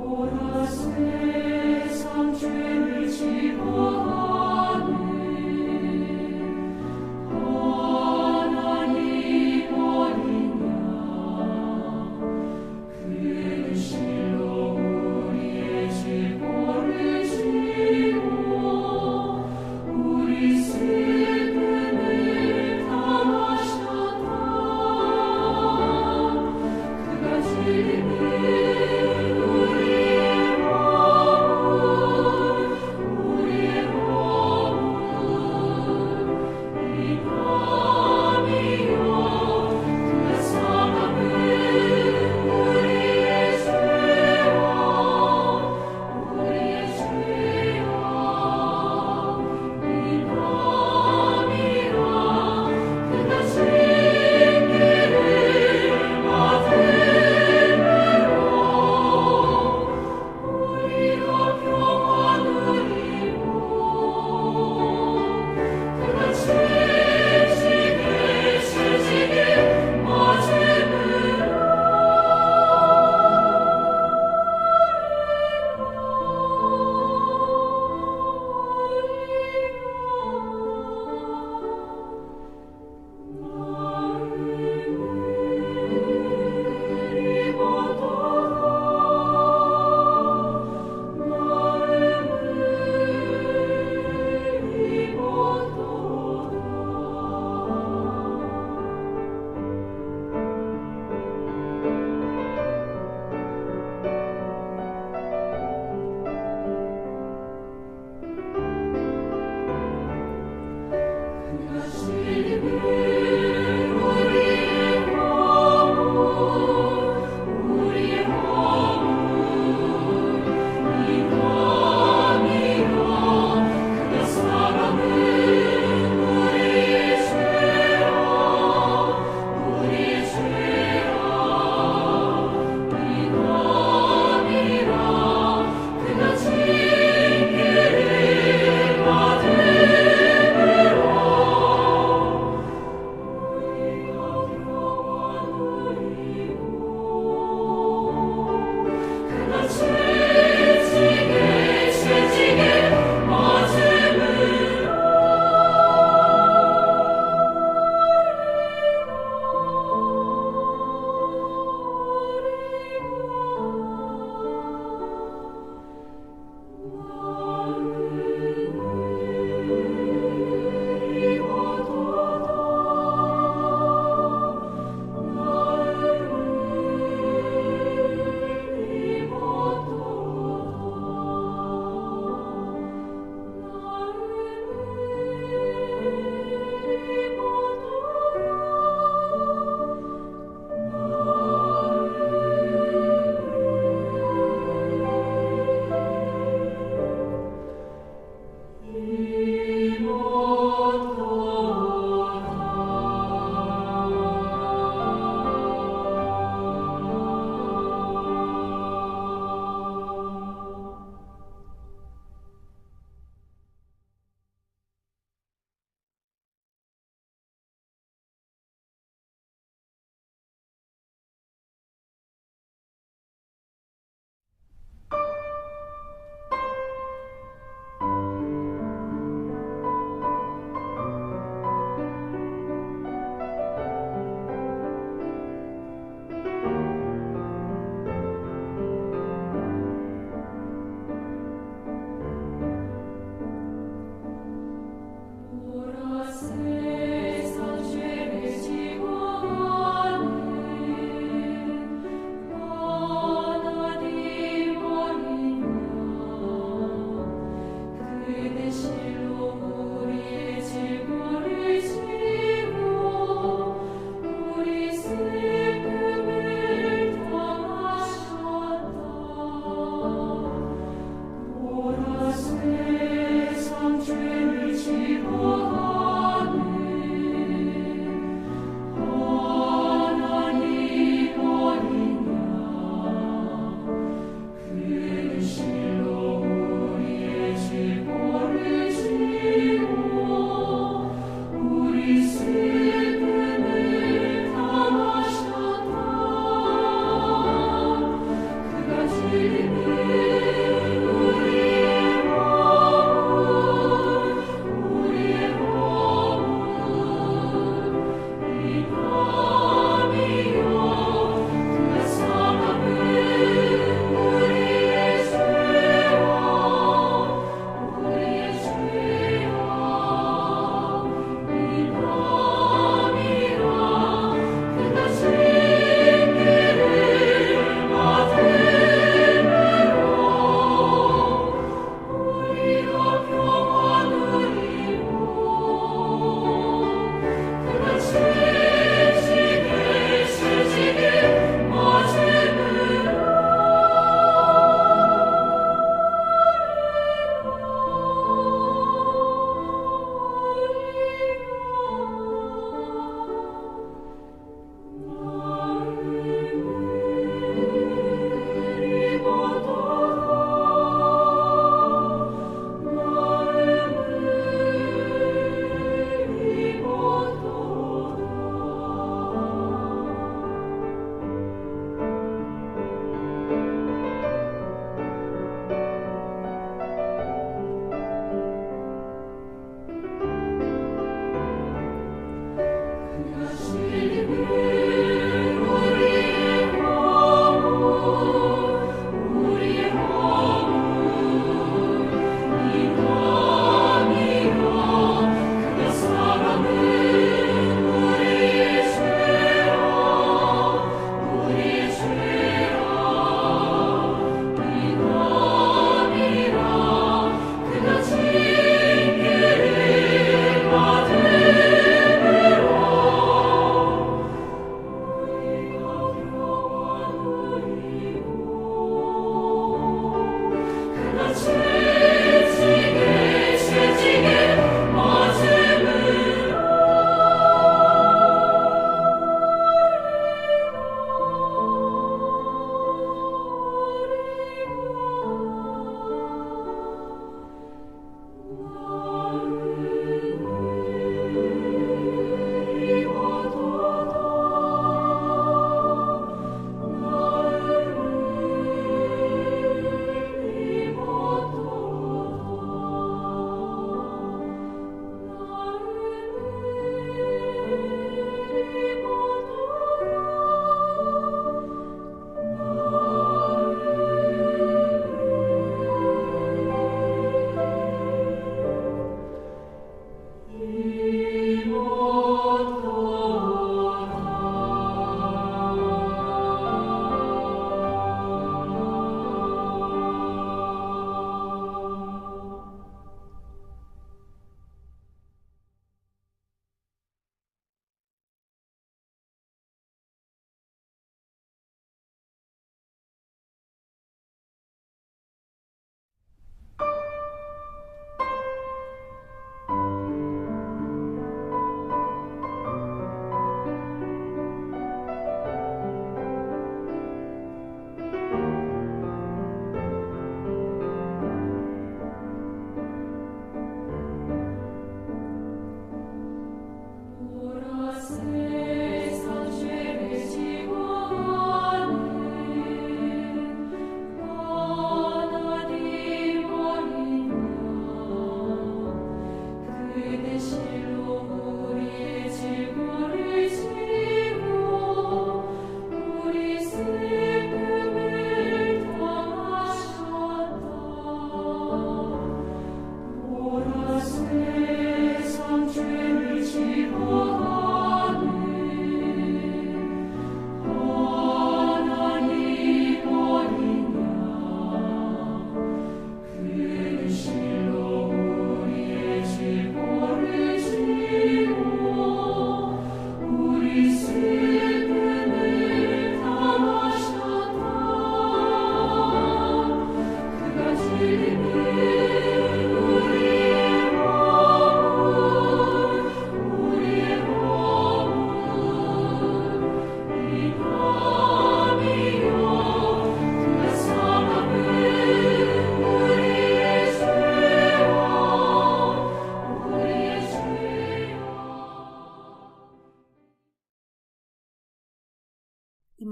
보라 세상 죄를 지고 가는 하나님 어린 양 그는 실로 우리의 질고를 지고 우리 슬픔을 당하셨다. 그가 주님을 우리의 왕.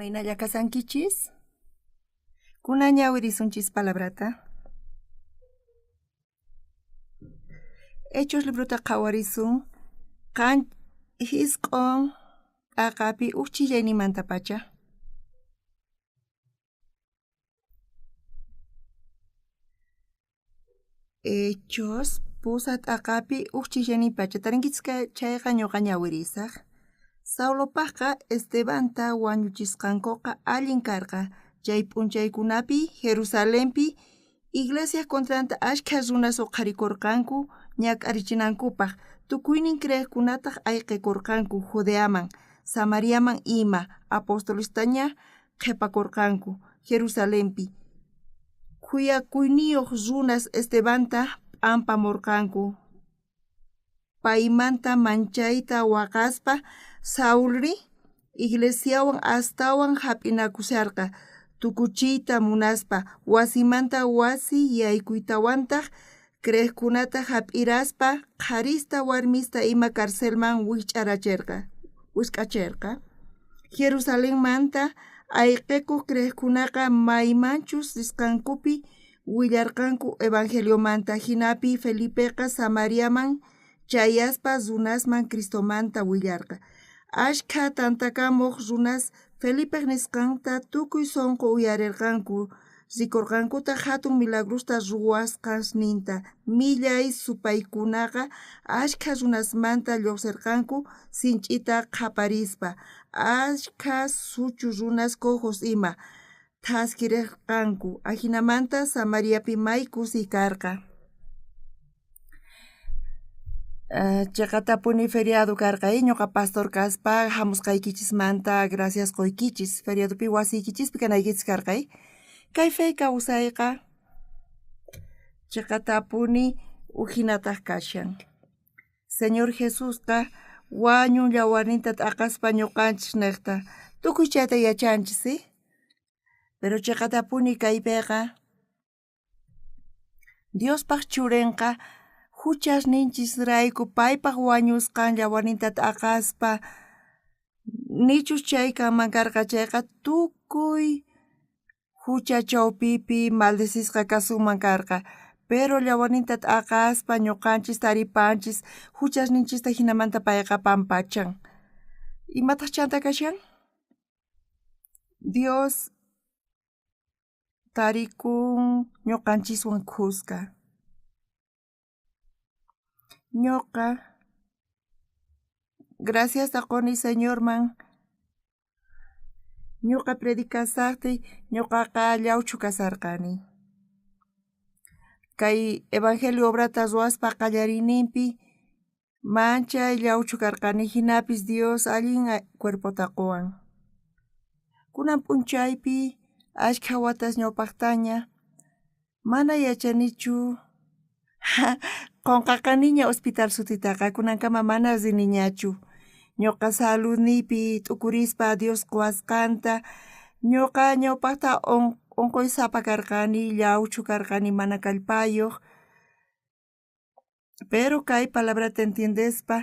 Imaynalla kasankichis? Kunan ñawirisunchis palabrata. Hechos librota qhawarisun qan jisq'on t'aqapi uj chillaynimantapacha. Hechos pusa t'aqapi uj chillaynipacha tarinkichis chayqa ñuqa ñawirisaq. Saulopajqa Estebanta wañuchisqankuqa allin karqa. Chay p'unchaykunapi Jerusalenpi iglesiaj contranta ashkha runas uqharikorqanku ñak'arichinankupaj. Tukuynin creejkunataj ayqekorqanku Judeaman, Samariaman ima, apostolestaña qhepakorqanku Jerusalenpi. Khuyakuyniyoj runas Estebanta p'ampamorqanku. Paymanta manchayta waqaspa Saulri iglesiawan astawan jap'inakusharqa tukuchiyta munaspa wasimanta wasi yaykuytawantaj creejkunata jap'iraspa qharista warmista ima carcelman wisq'acherqa. Jerusalenmanta ayqekoj creejkunaqa maymanchus risqankupi willarqanku evangeliomanta. Jinapi Felipeqa Samariaman chayaspa runasman Cristomanta willarqa. Ashkha tantakamoj runas Felipej nisqanta tukuy sonqo uyarerqanku, rikorqankutaj jatun milagrosta ruwasqasninta. Millay supaykunaqa ashkha runasmanta llojserqanku sinch'ita qhaparispa. Ashkha suchu runas cojos ima thaskirerqanku. Ajinamanta Samariapi may kusiy karqa. Cheqatapuni feriado karqa, ñuqa pastor kaspa hamusqaykichismanta gracias qoykichis. Feriadopi wasiykichispi kanaykichis karqa. Kay fe kawsayqa cheqatapuni ujinataj kashan. Señor Jesusqa wañun llawarninta t'aqaspa ñuqanchis nejta. Tukuy chayta yachanchis, Pero cheqatapuni kaypiqa Diospaj churenqa juchasninchisrayku paypaj wañusqan llawarninta t'aqaspa nichus chay kanman karqa chayqa tukuy jucha chawpipi maldecisqa kasunman karqa. Pero llawarninta t'aqaspa ñuqanchis taripanchis juchasninchista jinamanta payqa pampachan. Imataq chanta kashan? Dios tarikun ñuqanchiswan khuska. Ñuqa graciasta quni Señorman ñuqa predicasaqtiy ñuqaqa llawchu kasarqani. Kay evangelio obrata ruwaspa qallariyninpi manchay llawchu karqani jinapis Dios allin cuerpota quwan. Kunan p'unchaypi ashkha watas ñawpaqtaña mana yachanichu qunqaqaniña hospital sutitaqa kunankama mana riniñachu. Ñuqa saludniypi t'ukurispa Dios quwasqanta ñuqa ñawpaqta unquysapa karqani, llawchu karqani, mana kallpayuq. Pero kay palabrata entiendespa,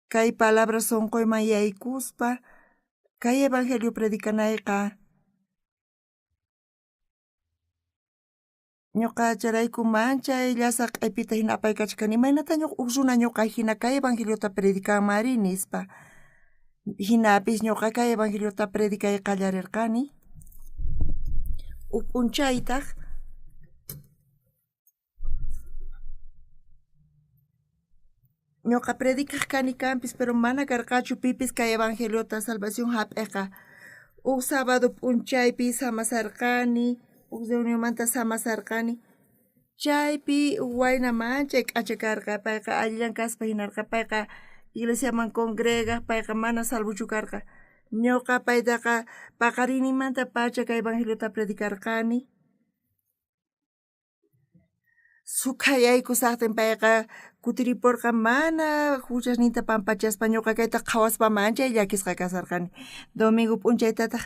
kay palabra sunquyman yaykuspa, kay evangelio predicanayqa ñuqa chayrayku manchay llasa q'epita hina apaykachkani. Imaynata uj runa ñuqa hina kay evangeliota predicanmari nispa. Jinapis ñuqa kay evangeliota predicay qallarirqani. Uj p'unchaytaj ñuqa predicaj kani kanpis, pero mana karqachu pipis kay evangeliota salvación hap'eqa. Uj sábado p'unchaypi samasarqani, uj reunionmanta samasarqani. Chaypi uj wayna manchay k'acha karqa, payqa allillan kaspa hinarqa, payqa iglesiaman congregaj, payqa mana salvochu karqa. Ñuqa paytaqa paqarinninmantapacha kay evangeliota predicarqani. Sukhayaykusaqtin payqa kutiriporqa mana juchasninta pampachaspa ñuqa kayta qhawaspa manchay llakisqa kasarqani. Domingo p'unchaytataq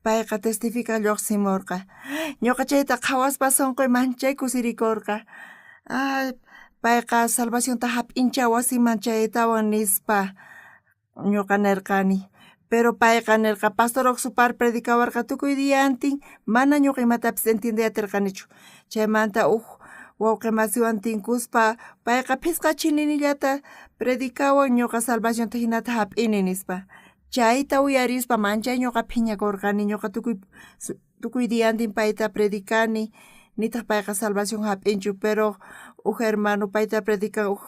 payqa testificaj lluqsimurqa. Ñuqa chayta qhawaspa sunquy manchay kusirikorqa. Ah, payqa salvacionta hap'incha wasiman chaytawan nispa ñuqa nerqani. Pero payqa nerqa, pastor Oxupar predicawarqa tukuy diantin, mana ñuqa imatapis entiendey aterqanichu. Chaymanta uj wawqi masiwan tinkuspa, payqa phisqa chininillata predicawan ñuqa salvacionta hinata hap'ini nispa. Chayta uyarispa manchay ñuqa phiñakurqani, ñuqa tukuy diantin payta predicani, nitaq payqa salvación hap'inchu, pero uj hermano payta predican uj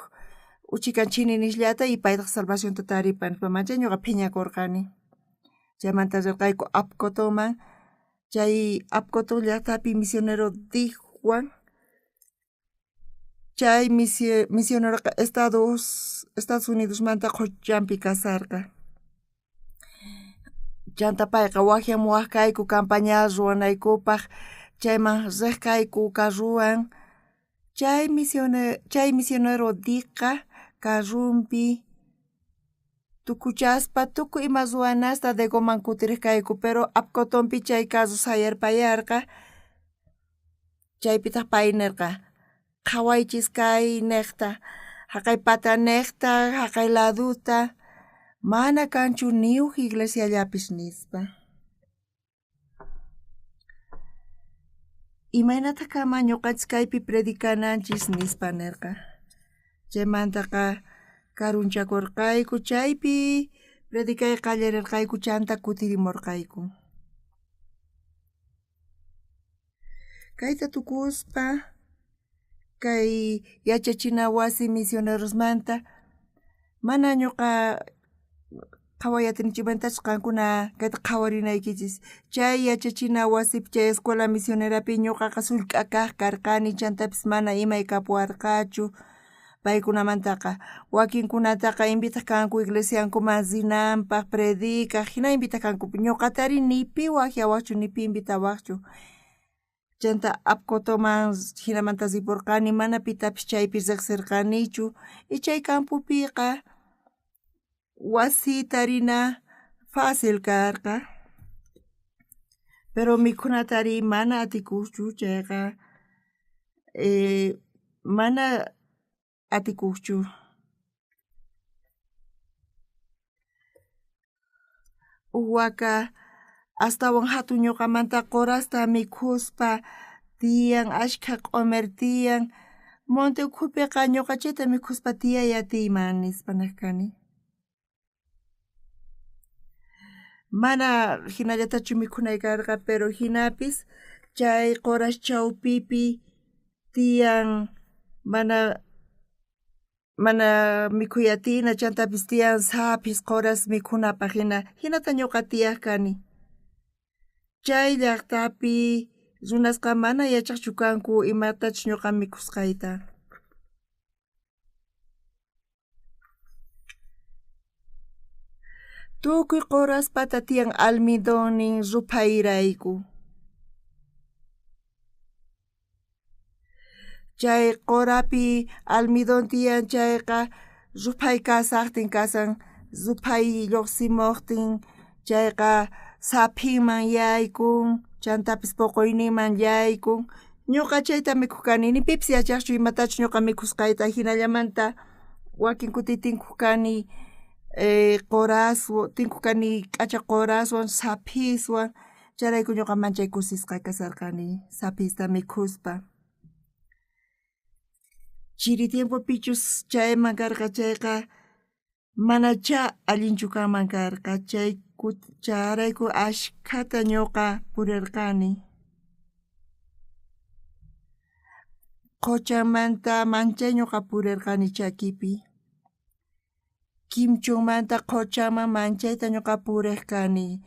uchikan chininishllata y paytaq salvacionta taripan, nispa manchay ñuqa phiñakurqani. Chaymanta rirqayku Apcotoman, chay Apcotón llaqtapi misionero Dickwan, chay misioneroqa Estados Unidosmanta qhuchampi kasarqa. Chanta payqa wajyamuwaq kayku campaña ruwanaykupaq, chayman riq kayku carruwan. Chay misionero Dickqa carrumpi tukuchaspa tukuy ima ruwanasta Degoman kutiriq kayku, pero Apcotonpi chay carro sayarpayarqa, chaypitaq pay nerqa, qhawaychis kay neqta, haqay pata neqta, haqay laduta, mana kanchu ni uj iglesiallapis nispa. Imaynataq kanman ñuqanchis kaypi predicananchis nispa nerqa. Chaymantaqa karunchakurqayku, chaypi predicay qallarirqayku, chanta kutirimurqayku. Kayta tukuspa kay yachachina wasi misionerosmanta mana ñuqa qhaway atinichimantachus qankuna kayta qhawarinaykichis. Chay yachachina wasipi, chay escuela misionerapi ñuqaqa sullk'a kaq karqani, chantapis mana imay kapuwarqachu paykunamantaqa. Wakinkunataqa invitaq kanku iglesiankuman rinanpaq, predicaq, hina invitaq kanku. Ñuqatari ni pi wajyawaqchu, ni pi invitawaqchu. Chanta Apcotoman hinamanta ripurqani, mana pitapis chaypi riqsirqanichu. Y chay campopiqa wasi tarina fácil karqa. Pero mikhunatari mana atikuqchu, chayqa mana atikuqchu. Uj waka astawan hatun ñuqamanta qurasta mikhuspa tiyan, ashkha q'umir tiyan, monte ukhupiqa ñuqa chayta mikhuspa tiyay atiyman nispa nej kani. Mana hinallatachu mikhunay karqa, pero hinapis chay quras chawpipi tiyan, mana mikhuy atina, chantapis tiyan saphis quras mikhunapaq hina, hinata ñuqa tiyaq kani. Chay llaqtapi runasqa mana yachaqchu kanku imatachus ñuqa mikhusqayta. Tukuy quraspata tiyan almidonnin ruphayrayku. Chay qurapi almidón tiyan chayqa ruphay kasaqtin kasan, ruphay lluqsimuqtin chayqa saphinman yaykun, chantapis puquyninman yaykun. Ñuqa chayta mikhuq kani, ni pipis yachaqchu imatachus ñuqa mikhusqayta, hinallamanta wakin kuti tinkuq kani quraswan, tinkuq kani k'acha quraswan, saphiswan, chayrayku ñuqa manchay kusisqa kasarqani saphista mikhuspa. Chiri tiempopichus chayman karqa chayqa manachá allinchu kanman karqa, chayrayku ashkhata ñuqa purirqani. Quchamanta manchay ñuqa purirqani chakipi. Quimchumanta quchaman manchayta ñuqa puriq kani.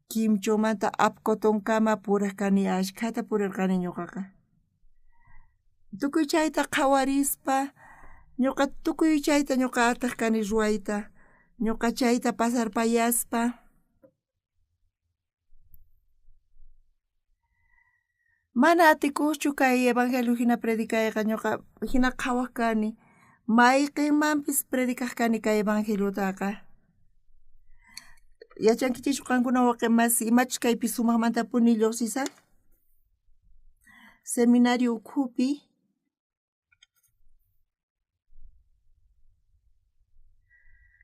Quimchumanta Apcotonkama puriq kani, ashkhata purirqani ñuqaqa. Tukuy chayta qhawarispa ñuqa tukuy chayta ñuqa ataq kani ruwayta, ñuqa chayta pasarpayaspa. Mana atikuqchu kay evangelio hina predicayqa, ñuqa hina qhawaq kani, mayqinmanpis predicaq kani kay evangeliotaqa. Yachankichischu qankuna wawqi masi imachus kaypi sumaqmantapuni lluqsisan? Seminario ukhupi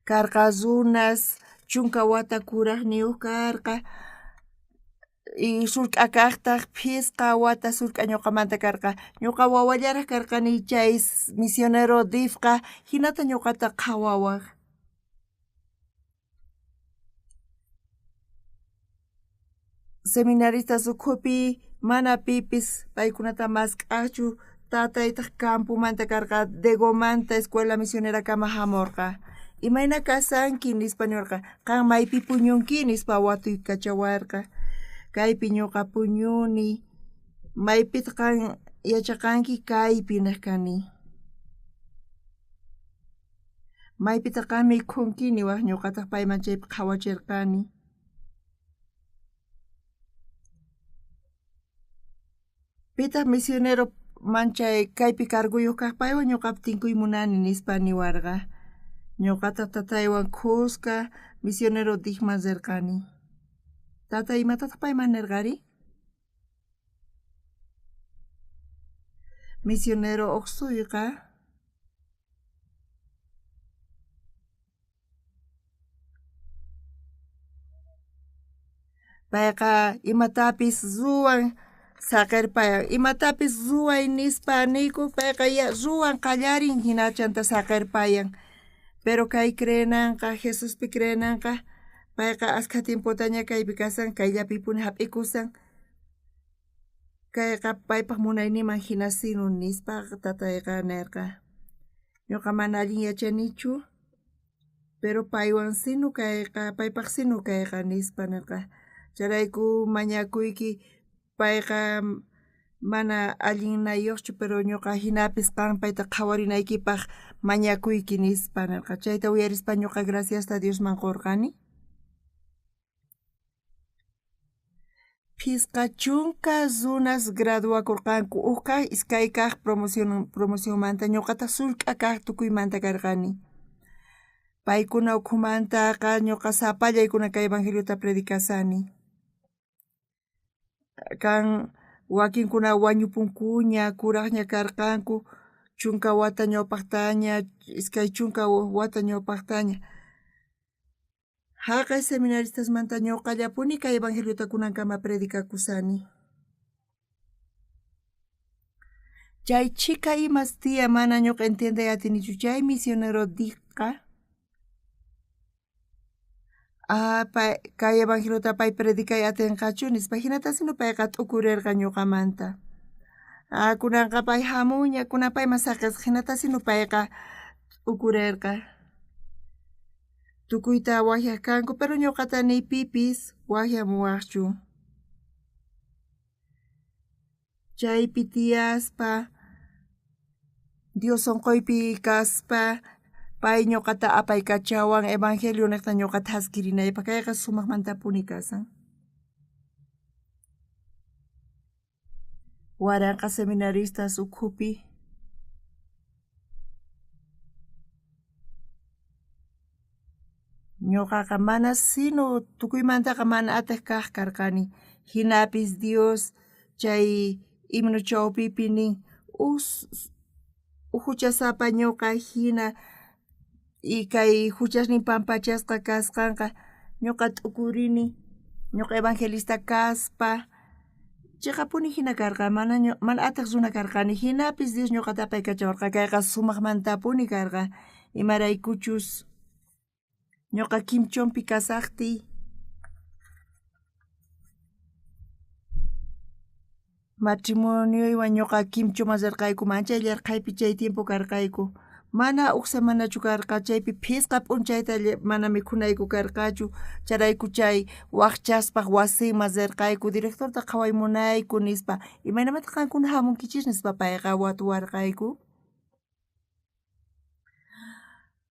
karqa runas Chunka wata kurajniyuq karqa y surk'a kaqtaq phisqa wata surk'a ñuqamanta karqa. Ñuqa wawallaraq karqani chay misionero Difqa hinata ñuqata qhawawaq. Seminaristas ukhupi mana pipis paykunata mask'aqchu, tataytaq campomanta karqa, Degomanta escuela misionerakama hamurqa. Imayna kasanki nispa niwarqa, qan maypi puñunki nispa watuykachawarqa. Kaypi ñuqa puñuni, maypitaq qan yachaqanki kaypi niq kani. Maypitaq qan mikhunki niwaq ñuqataq payman chaypi qhawachirqani. Pitaq misionero manchay kaypi carguyuq kaq paywan ñuqapi tinkuy munani nispa niwarqa. Ñuqataq tataywan khuska misionero Dickman rirqani. Tata imatataq payman nirqari? Misionero Oxuyqa payqa imatapis ruwan saqerpayan, imatapis ruway nispa niyku payqa ruwan qallarin hina chanta saqerpayan. Pero kay creenanqa, Jesuspi creenanqa, payqa askha tiempotaña kaypi kasan, kayllapipuni hap'ikusan. Kayqa paypaq munayninman hina sinu nispa tatayqa nirqa. Ñuqa mana allin yachanichu, pero paywan sinu kayqa, paypaq sinu kayqa nispa nirqa. Chayrayku mañakuyki payqa mana allinnayuqchu, pero ñuqa hinapis qan payta qhawarinaykipaq mañakuyki nispa nirqa. Chayta uyarispa ñuqa graciasta Diosman qurqani. 50 runas graduakurqanku, uj kaq iskay kaq promocionmanta, ñuqataq sullk'a kaq tukuymanta karqani. Paykuna ukhumantaqa ñuqa sapallaykuna kay evangeliota predicasani. Kan wakinkuna wañupunkuña, kuraqña karqanku, 10 wata ñawpaqtaña, 20 wata ñawpaqtaña. Haqay seminaristasmanta ñuqallapuni kay evangeliota kunankama predicakusani. Chay chhika imas tiyan mana ñuqa entienday atinichu chay misionero Dickqa kay evangeliota pay predicay atinqachu nispa hinata sino payqa t'ukurirqa ñuqamanta. Kunanqa pay hamunña, kunan payman saqisqa hinata sino payqa t'ukurirqa. Tukuyta waqyaq kanku, pero ñuqata ni pipis waqyamuwaqchu. Chaypi tiyaspa, Dios sunquypi kaspa, pay ñuqata apaykachawan evangelio niqta ñuqa thaskirinaypaq, kayqa sumaqmantapuni kasan. 1000 seminaristas ukhupi ñuqaqa mana sino tukuymantaqa mana atiq kaq karqani. Hinapis Dios chay himno chawpipi nin uj huchasapa ñuqa hina y kay huchasnin pampachasqa kasqanqa ñuqa t'ukurini, ñuqa evangelista kaspa chiqapuni hina karqa, mana atiq runa karqani, hinapis Dios ñuqata apaykachawarqa, kayqa sumaqmantapuni karqa, imaraykuchus ñuqa Kimchonpi kasaqtiy matrimonioywan ñuqa Kimchoman rirqayku, manchay llarqhaypi chay tiempo karqayku. Mana uj semanachu karqa, chaypi phisqa p'unchayta mana mikhunayku karqachu, chayrayku chay waqchaspaq wasinman rirqayku, directorta qhawaymunayku nispa, imaynamantaq qankuna hamunkichis nispa payqa watuwarqayku.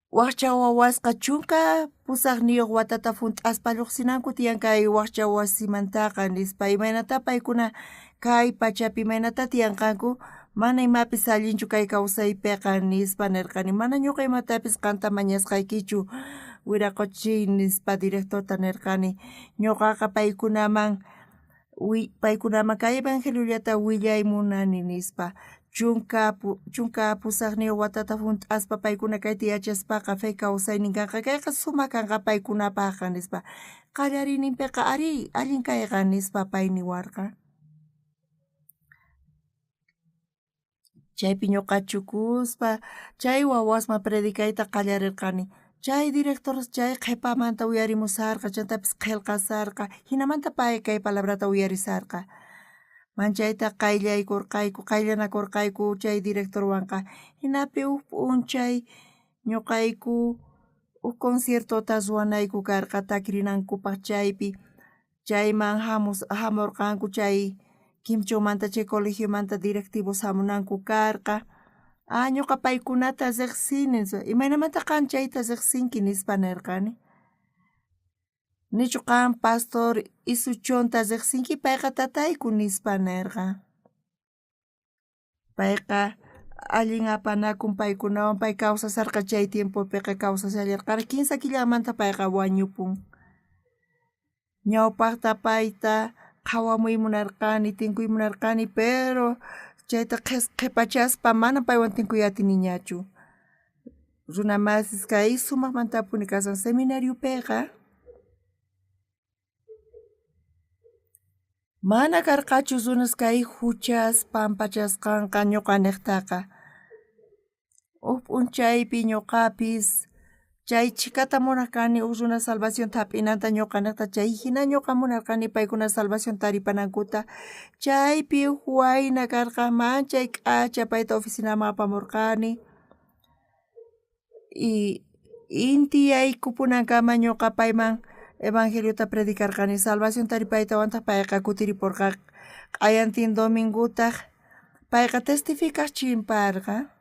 Waqcha wawasqa 18 watata hunt'aspa lluqsinanku tiyan kay waqcha wasimantaqa nispa, imaynata paykuna kay pachapi imaynata tiyanqanku, mana imapis allinchu kay kawsaypiqa nispa nirqani, mana ñuqa imatapis qanta mañasqaykichu wiraqochiy nispa directorta nirqani, ñuqaqa paykunaman kay evangeliullata willay munani nispa. 18 watata junt'aspa paykuna kayta yachaspaqa fe kawsaynin kanqa, kayqa sumaq kanqa paykunapajqa nispa. Qallariyninpeqa arí, allin kayqa nispa pay niwarqa. Chaypi ñoqachukuspa chay wawasman predicayta qallarerqani. Chay director chay qhepamanta uyarimusarqa, chantapis qhelqasarqa, jinamanta pay kay palabrata uyarisarqa. Manchayta qayllaykorqayku, qayllanakorqayku chay directorwanqa. Jinapi uj p'unchay ñoqayku uj conciertota ruwanayku karqa takirinankupaj chaypi, chayman jamorqanku chay Quimchomanta chay colegiomanta directivos jamunanku karqa. Ah, ñoqa paykunata rejsini, nispa. Imaynamanta qan chayta rejsinki nispa nerqani. Nichu qan pastor Isuchonta rejsinki, payqa tatayku nispa nerqa. Payqa allin apanakun paykunawan, pay kawsasharqa chay tiempopiqa kawsashallarqa. 3 killamanta payqa wañupun. Ñawpajta payta qhawamuy munarqani, tinkuy munarqani, pero chayta qhepachaspa mana paywan tinkuy atiniñachu. Runa masis kay sumajmantapuni kasan seminariopeqa. Mana karqachu runas kay juchas pampachasqanqa ñoqanejtaqa. Uj p'unchaypi ñoqapis chay chhikata munaj kani uj runa salvación jap'inanta ñoqanejta, chay jina ñoqa munarqani paykuna salvación taripanankuta. Chaypi uj wayna karqa manchay k'acha, payta oficinaman apamorqani. Y inti yaykupunankama ñoqa payman evangeliota predicarqani. Salvación taripaytawantaj payqa kutiriporqa. Q'ayantin domingotaj payqa testificaj chimparqa.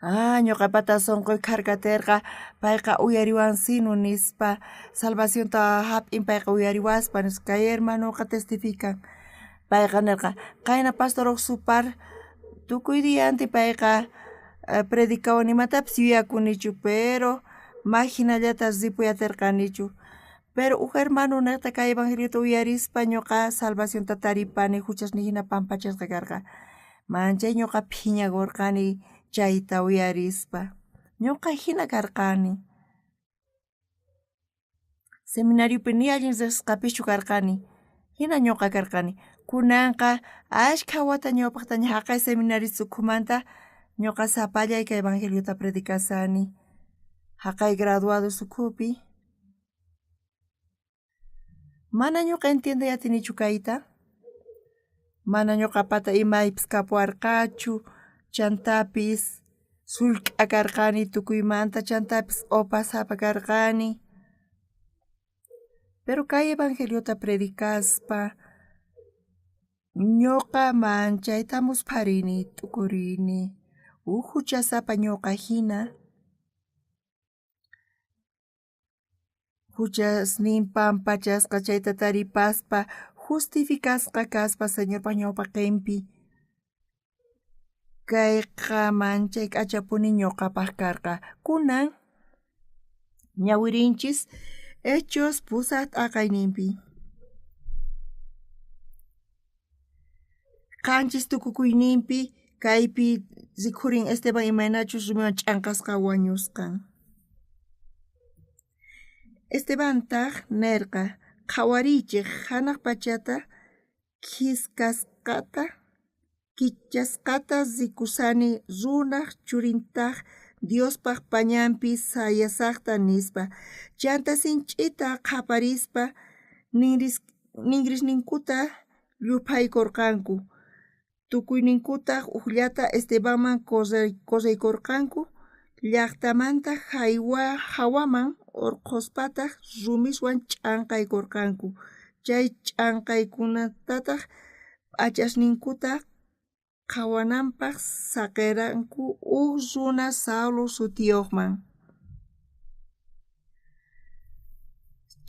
Ah, ñoqapata sonqoy kharkaterqa, payqa uyariwansinu nispa, salvacionta jap'in payqa uyariwaspa nispa, kay hermanoqa testifican. Payqa nerqa, qayna pastor uj supar tukuy diantin payqa predicawan imatapis yuyakunichu, pero ma jinallata ripuy aterqanichu. Pero uj hermano nejta kay evangeliota uyarispa ñoqa salvacionta taripani, juchasniy jina pampachasqa karqa. Manchay ñoqa phiñakorqani chayta uyarispa. Ñoqa jina karqani. Seminariopi ni allin rejsisqapischu karqani. Jina ñoqa karqani. Kunanqa ashkha wata ñawpajtaña jaqay seminario ukhumanta ñoqa sapallay kay evangeliota predicasani. Jaqay graduados ukhupi. Mana ñoqa entiendey atinichu kayta. Mana ñoqapata imaypis kapuwarqachu, chantapis sullk'a karqani tukuymanta, chantapis opasapa karqani. Pero kay evangeliota predicaspa ñoqa manchayta muspharini, t'ukurini, uj juchasapa ñoqa jina juchasnin pampachasqa chayta taripaspa justificasqa kaspa Señorpa ñawpaqenpi. Kayqa manchay k'achapuni ñoqapaj karqa. Kunan ñawirinchis Hechos 8 t'aqayninpi. 7 tukukuyninpi kaypi rikhurin Esteban imaynachus rumiwan ch'anqasqa wañusqan. Estebantaj nerqa, qhawariychej janaj pachata kichasqata rikusani, runaj churintaj Diospaj pañanpi sayasajta nispa. Chanta sinch'ita qhaparispa ningrisninkuta lluphaykorqanku. Tukuyninkutaj ujllata Estebanman correykorqanku, llajtamanta jawaman orqhospataj rumiswan ch'anqaykorqanku. Chay ch'anqaykunatataj p'achasninkuta qhawananpaj saqeranku uj runa Saulo sutiyojman.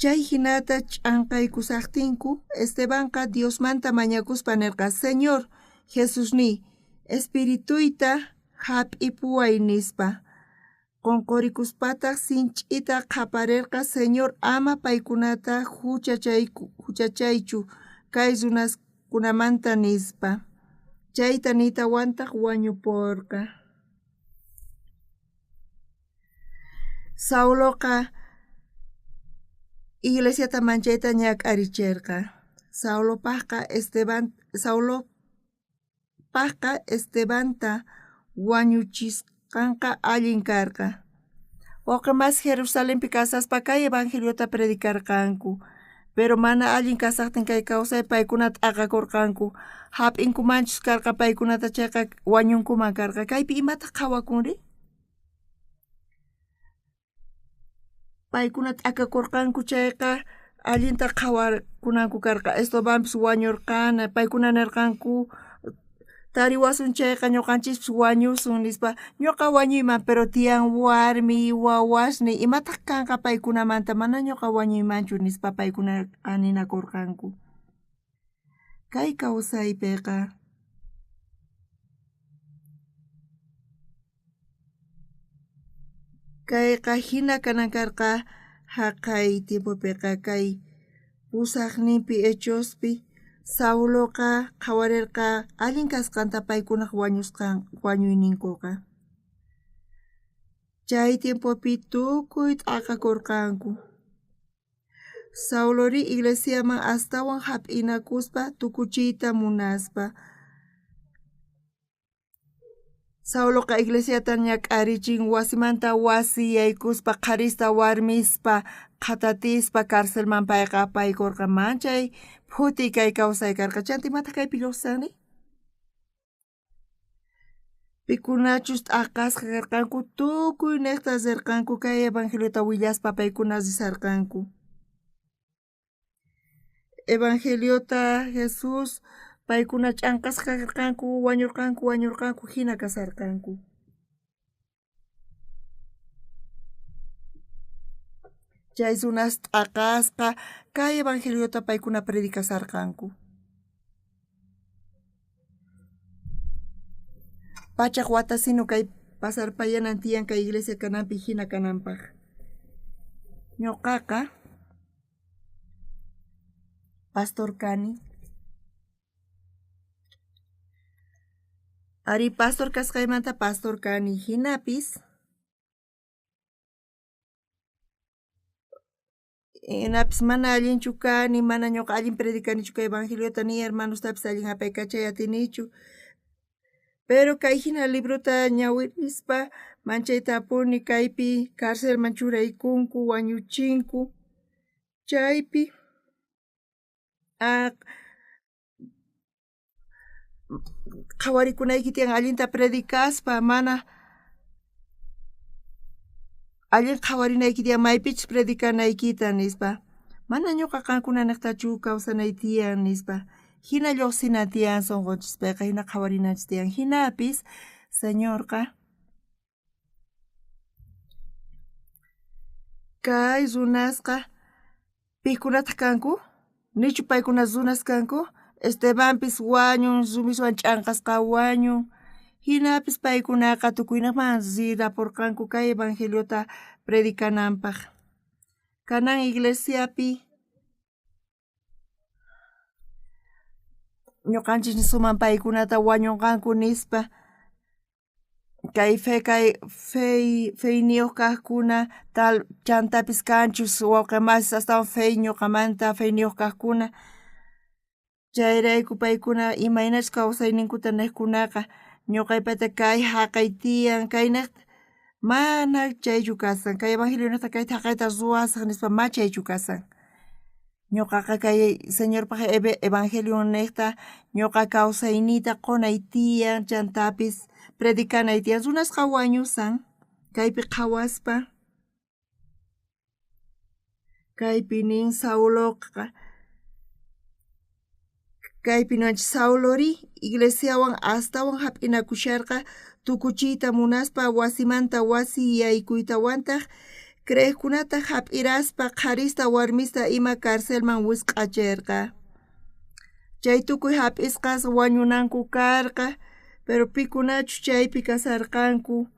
Chay jinata ch'anqaykusajtinku, Estebanqa Diosmanta mañakuspa nerqa, Señor Jesusniy, espirituyta jap'ipuway nispa. Qonqorikuspataj sinch'ita qhaparerqa, Señor, ama paykunata huchachaychu kay Kunamanta nispa. Chayta niytawantaj wañuporqa. Sauloqa iglesiata manchayta ñak'aricherqa. Saulopajqa Estebanta wañuchisqanqa allin karqa. Wawqe mas Jerusalenpi kasaspa kay evangeliota predicarqanku. Pero mana allin kasajtin kay kawsay paykuna t'aqakorqanku. Hap'inkumanchus karqa paykunata chayqa wañunkuman karqa. Kaypi imataq qhawakunri? Paykuna t'akakorqanku chayqa allinta qhawakunanku karqa. Estebanpis wañurqana. Paykuna nerqanku tariwasun chayqa ñuqanchispis wañusun nispa. Ñuqa wañuyman pero tiyan warmi wawasniy imataq kanqa paykunamanta mana ñuqa wañuymanchu nispa paykunaqa ninakurqanku. Kay kawsaypiqa kayqa hina kanan karqa jaqay tiempopiqa kay pusajninpi Hechospi Sauloqa qhawarerqa allin kasqanta paykunaj wañusqan wañuyninkuqa. Chay tiempopi tukuy t'aqakorqanku. Saulori iglesiaman astawan hap'inakuspa tukuchiyta munaspa. Sauloqa iglesiata ñak'arichin wasimanta wasi yaykuspa qharista warmispa qhatatispa carcelman payqa apaykorqa manchay phutiy kay kawsay karqa. Chanta imataq kaypi lluqsanri? Pikunachus t'aqasqa karqanku tukuy niqta rirqanku kay evangeliota willaspa paykuna risarqanku. Evangeliota Jesús paykuna ch'anqasqa karqanku wañurqanku wañurqanku hina kasarqanku. Chay runas t'aqasqa kay evangeliota paykuna predicasarqanku. Pachaj watasinu kay pasarpayanan tiyan kay iglesia kananpi hina kananpaq. Ñuqaqa pastor kani. Ari pastor kasqaymanta pastor kani hinapis mana allinchu kani, mana ñuqa allin predicanichu kay evangeliota ni hermanostapis allin apaykachay atinichu. Pero kay hina librota ñawirispa manchaytapuni kaypi carcelman churaykunku wañuchinku chaypi qhawarikunayki tiyan allinta predicaspa mana allin qhawarinayki tiyan maypichus predicanaykita nispa. Mana ñuqa qankuna niqtachu kawsanay tiyan nispa. Hina lluqsina tiyan sunqunchispiqa hina qhawarinanchis tiyan. Hinapis Señorqa kay runasqa pikunataq kanku? Nichu paykuna runas kanku? Estebanpis wañun, rumiswan ch'anqasqa wañun. Hinapis paykunaqa tukuynaqman rirapurqanku kay evangeliota predicananpaq. Kanan iglesiapi ñuqanchis nisuman paykunata wañunqanku nispa. Kay fe kay feyniyuq kaqkuna tal chantapis kanchus wawqi masis astawan fe ñuqamanta feyniyuq kaqkuna. Chayrayku paykuna imaynachus kawsayninkuta niqkunaqa ñuqaypata kay haqay tiyan kay niqta mana chaychu kasan kay evangelio niqta kayta haqayta ruwasaq nispa ma chaychu kasan. Ñuqaqa kay Señorpaq evangelio niqta ñuqa kawsayniyta qunay tiyan chantapis predicanay tiyan runasqa wañusan kaypi qhawaspa kaypi nin Sauloqa kaypi niwanchik Saulori iglesiawan astawan hap'inakusharqa tukuchiyta munaspa wasimanta wasi yaykuytawantaq creeqkunata hap'iraspa qharista warmista ima carcelman wisq'acherqa. Chay tukuy hap'isqas wañunanku karqa pero pikunachus chaypi kasarqanku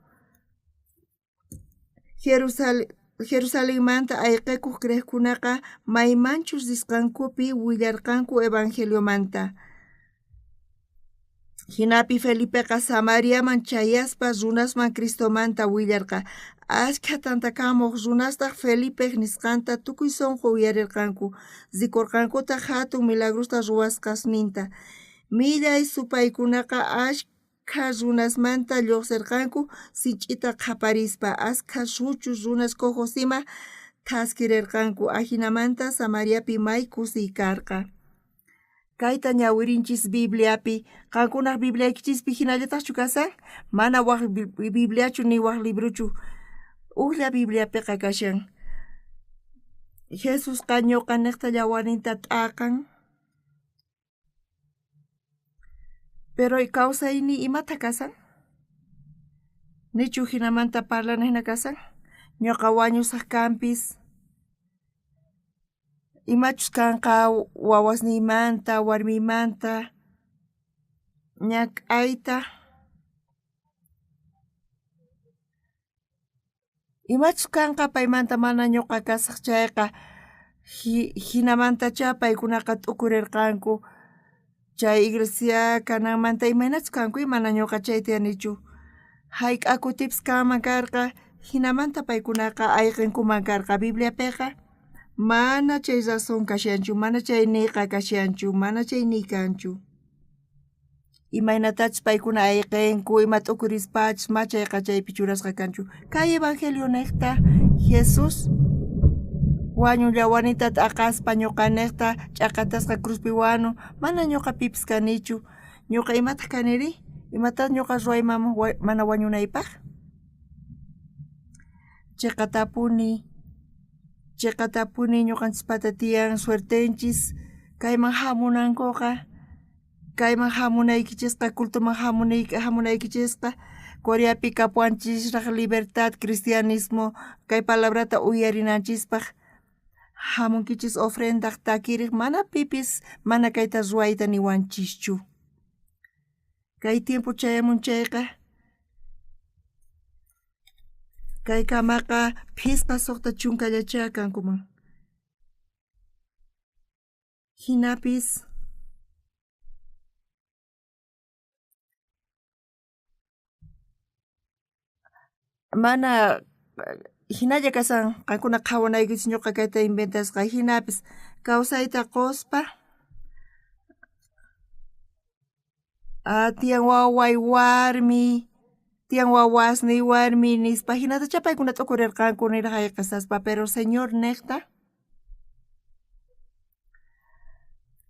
Jerusalenmanta ayqikuq creeqkunaqa maymanchus risqankupi willarqanku evangeliomanta. Jinapi Felipeqa Samariaman chayaspa runasman Cristomanta willarqa. Ashkha tantakamoj runastaj Felipej nisqanta tukuy sonqo uyarerqanku, rikorqankutaj jatun milagrosta ruwasqasninta. Millay supaykunaqa ashkha runasmanta llojserqanku sinch'ita qhaparispa, ashkha suchus runas cojos ima thaskirerqanku. Ajinamanta Samariapi may kusiy karqa. Kayta ñawirinchis Bibliapi, qankunaj Bibliaykichispi jinallatajchu kashan? Mana waj Bibliachu ni waj librochu, ujlla Bibliapiqa kashan. Jesusqa ñuqanejta llawarinta t'aqan. Pero kawsayni imata kasan? Nichu jinamanta parlanejna kasan? Ñuqa wañusaj kanpis. Imachus kanqa wawasniymanta, warmiymanta, ñak'ayta. Imachus kanqa paymanta mana ñuqa kasaj chayqa, jinamantachá paykunaqa t'ukurerqanku. Chay iglesia kananmanta imaynachus kanku mana ñuqa chayta yanichu. Hayk'a kutipis kanman karqa, jinamanta paykunaqa ayqinkuman karqa. Bibliapiqa mana chay razón kashanchu, mana chay niyqa kashanchu, mana chay niy kanchu. Imaynatachus paykuna ayqinku, ima t'ukurispachus ma chayqa chaypi churasqa kanchu. Kay evangelio nejta Jesús wañun llawanita t'aqaspa ñuqanejta ch'aqatasqa cruzpi wanu, mana ñuqa pipis kanichu. Ñuqa imataq kaniri? Imatat ñuqa ruwayman mana wañunaypaq? Chiqatapuni, chiqatapuni ñuqanchispata tiyan suertenchis kayman hamunankuqa, kayman hamunaykichisqa, cultoman hamunaykichisqa, Coreapi kapuwanchisraq libertad, cristianismo, kay palabrata uyarinanchispaq hamunkichis ofrendaq takiriq, mana pipis mana kayta ruwayta niwanchischu. Kay tiempo chayamun chayqa, kay kamaqa phisqa suqta chunkallachá kankuman. Jinapis mana jinalla kasan qankuna qhawanaykichis ñuqa kayta inventasqa, jinapis kawsayta quspa tiyan waway warmi, tiyan wawasniy warmi nispa, jinatachá paykuna t'ukurirqanku niraq ayqisaspa, pero Señor nejta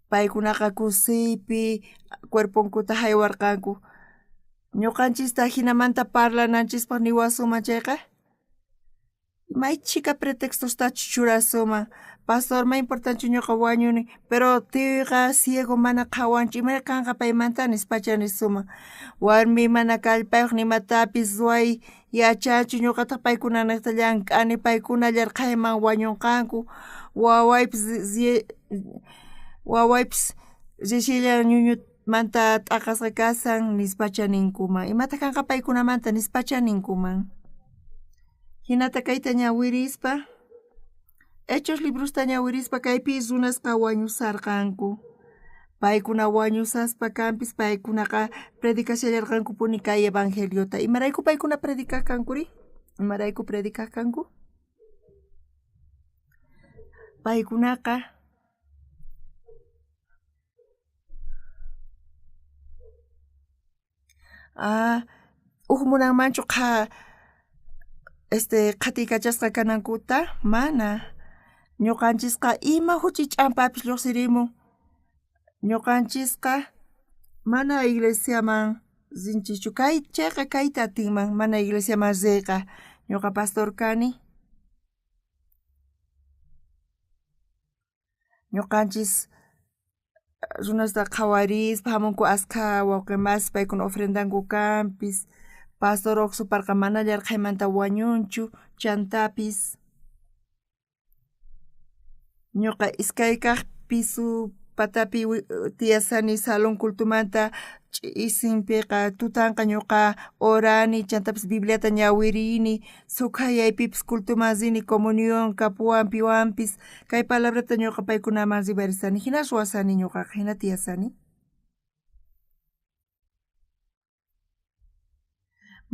paykunaqa kusiypi cuerponkuta haywarqanku. Ñuqanchista jinamanta parlananchispaq niwasunman chayqa, may chhika pretextostachus churasuman. Pastor, may importanchu ñuqa wañuni, pero tiyuyqa ciego mana qhawanchu, imayna kanqa paymanta nispacha nisuman. Warmi mana kallpayuq nimatapis ruway yachanchu, ñuqataq paykunanejta llank'ani, paykuna llarqhayman wañunqanku. Wawaypis wawaypis rishillan ñuñumanta t'aqasqa kasan nispacha ninkuman. Imataq kanqa paykunamanta nispacha ninkuman. Hinata kayta ñawirispa, Hechos librosta ñawirispa kaypi runasqa wañusarqanku. Paykuna wañusaspa kanpis paykunaqa predicashallarqankupuni kay evangeliota. Imarayku paykuna predicaj kankuri? Imarayku predicaj kanku? Paykunaqa uj munanmanchu qhatiykachasqa kanankuta? Mana. Ñuqanchisqa ima huch'i ch'ampapis lluqsirimun. Ñuqanchisqa mana iglesiaman rinchischu. Kay chayqa kayta atinman, mana iglesiaman riyqa. Ñuqa pastor kani. Ñuqanchis runasta qhawarispa hamunku askha wawqi masi paykuna ofrendanku kanpis. Pastor uqsuparqa mana llarqhaymanta wañunchu, chantapis ñuqa iskay kaq piso patapi tiyasani salón cultumanta ch'isinpiqa tutanqa ñuqa orani, chantapis Bibliata ñawirini, sukhayaypipis cultuman rini, comunión kapuwan piwanpis, kay palabrata ñuqa paykunaman rimarisani, hina ruwasani ñuqaqa, hina tiyasani.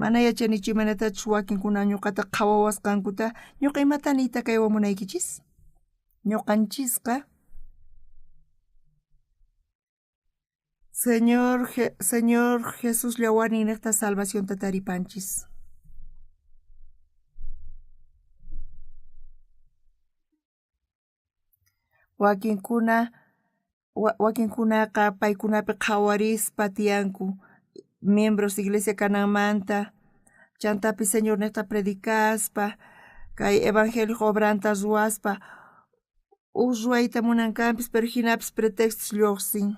Mana yachanichu imaynatachus wakinkuna ñuqata qhawawasqankuta, ñuqa imata niyta kaywan munaykichis? Ñuqanchisqa Señor Jesús llawarninnejta salvacionta taripanchis. Wakinkunaqa paykunapi qhawarispa tiyanku miembros iglesia kananmanta, chantapis Señornejta predicaspa, kay evangelio obranta ruwaspa, uj ruwayta munankanpis, pero jinapis pretextos lluqsin.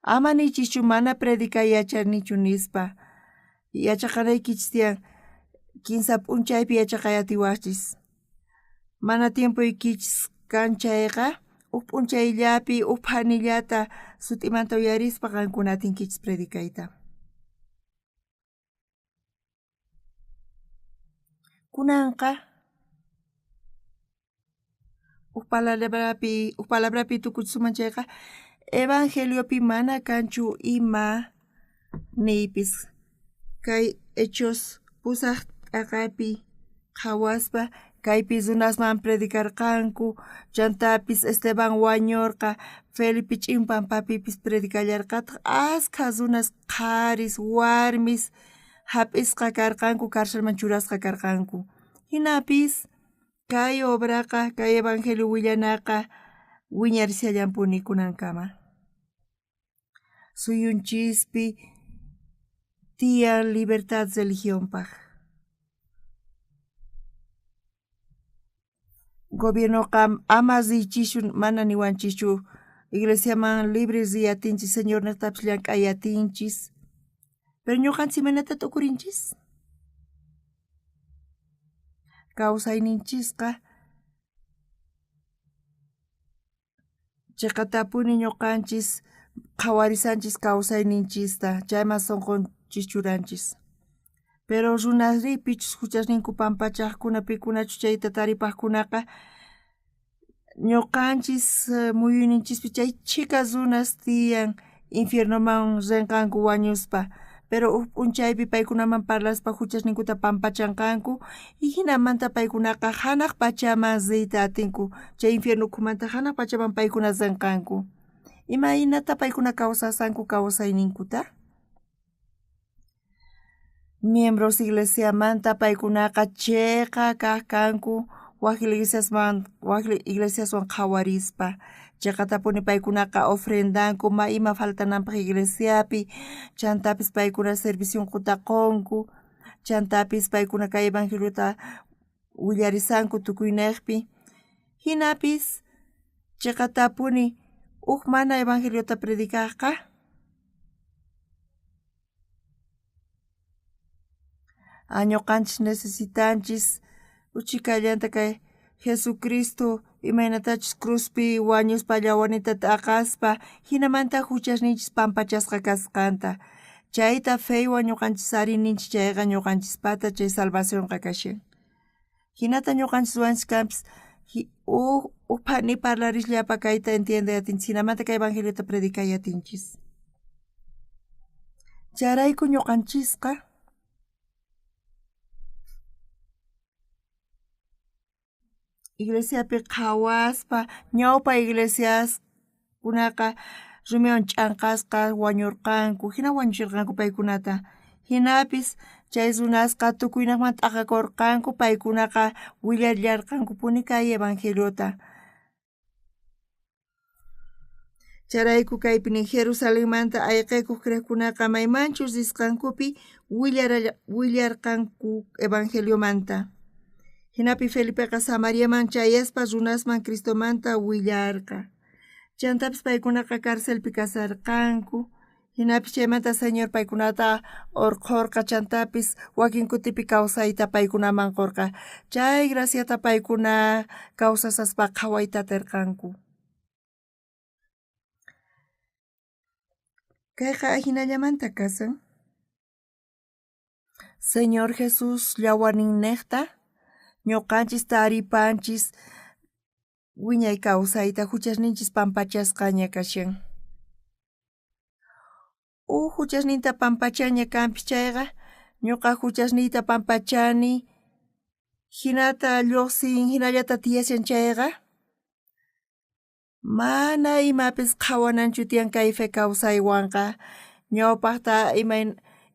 Ama nichichu mana predicay yachanichu nispa. Yachaqanaykichis tiyan 15 p'unchaypi yachaqayatiwaqchis. Mana tiempoykichis kan chayqa, uj p'unchayllapi, uj phanillata sut'imanta uyarispa qankuna atinkichis predicayta. Kunanqa uj palabrapi tukuchisuman chayqa, evangeliopi mana kanchu ima niypis. Kay Hechos 8 t'aqapi qhawaspa kaypi runasman predicarqanku, chantapis Esteban wañurqa, Felipe ch'in pampapipis predicallarqataq, askha runas qharis, warmis hap'isqa karqanku, carcelman churasqa karqanku. Hinapis kay obraqa, kay evangelio willanaqa wiñarishallanpuni kunankama. Suyunchispi tiyan libertad religionpaj. Gobiernoqa ama riychischu, mana niwanchischu, iglesiaman libre riyatinchis, Señornejtapis llank'ayatinchis. Pero ñuqanchis imaynata t'ukurinchis? Kawsayninchisqa chiqatapuni ñuqanchis qhawarisanchis kawsayninchista, chayman sunqunchis churanchis. Pero runasri pichus huchasninku pampachaqkuna, pikunachus chayta taripaqkunaqa, ñuqanchis muyuyninchispi chay chhika runas tiyan infiernoman rinqanku wañuspa. Pero uj p'unchaypi paykunaman parlaspa huchasninkuta pampachanqanku, y hinamanta paykunaqa hanaq pachaman riyta atinku, chay infierno ukhumanta hanaq pachaman paykuna rinqanku. Imaynata paykuna kawsasanku kawsayninkuta? Miembros iglesiamanta paykunaqa chiqa kaq kanku, waj iglesiaswan qhawarispa. Chiqatapuni paykunaqa ofrendanku ma ima faltananpaq iglesiapi, chantapis paykuna servicionkuta qunku, chantapis paykuna kay evangeliota willarisanku tukuynejpi. Hinapis chiqatapuni uj mana evangeliota predicajqa ñuqanchis necesitanchis uchikallanta kay Jesucristo imaynatachus cruzpi wañuspa llawanita t'aqaspa hinamanta huchasninchis pampachasqa kasqanta. Chayta feywan ñuqanchis arininchis chayqa ñuqanchispata chay salvacionqa kashan. Hinata ñuqanchis ruwanchis kanpis uj phani parlarisllapa kayta entiende atinchis, hinamanta kay evangeliota predicay atinchis. Chayrayku ñuqanchisqa iglesiapi qhawaspa ñawpa iglesiaskunaqa rumiwan ch'anqasqa wañurqanku, hina wañuchirqanku paykunata. Hinapis chay runasqa tukuynaqman t'aqakurqanku, paykunaqa willallarqankupuni kay evangeliota. Chayrayku kaypi nin Jerusalenmanta ayqikuq creqkunaqa maymanchus risqankupi willarqanku evangeliomanta. Hinapi Felipeqa Samariaman chayaspa runasman Cristomanta willarqa. Chantapis paykunaqa carcelpi kasarqanku. Hinapis chaymanta Señor paykunata urqhurqa, chantapis wakin kutipi kawsayta paykunaman qurqa. Chay graciata paykuna kawsasaspa qhawayta atirqanku. Kayqa ajinallamanta kasan. Señor Jesús llawarninnejta ñuqanchis taripanchis wiñay kawsayta huchasninchis pampachasqaña kashan. Uj huchasninta pampachaña kanpis chayqa Ñoqa juchasniyta pampachani, jinata lluqsin, jinallata tiyashan chayqa, mana imapis qhawananchu tiyan kay fe kawsaywanqa. Ñawpaqta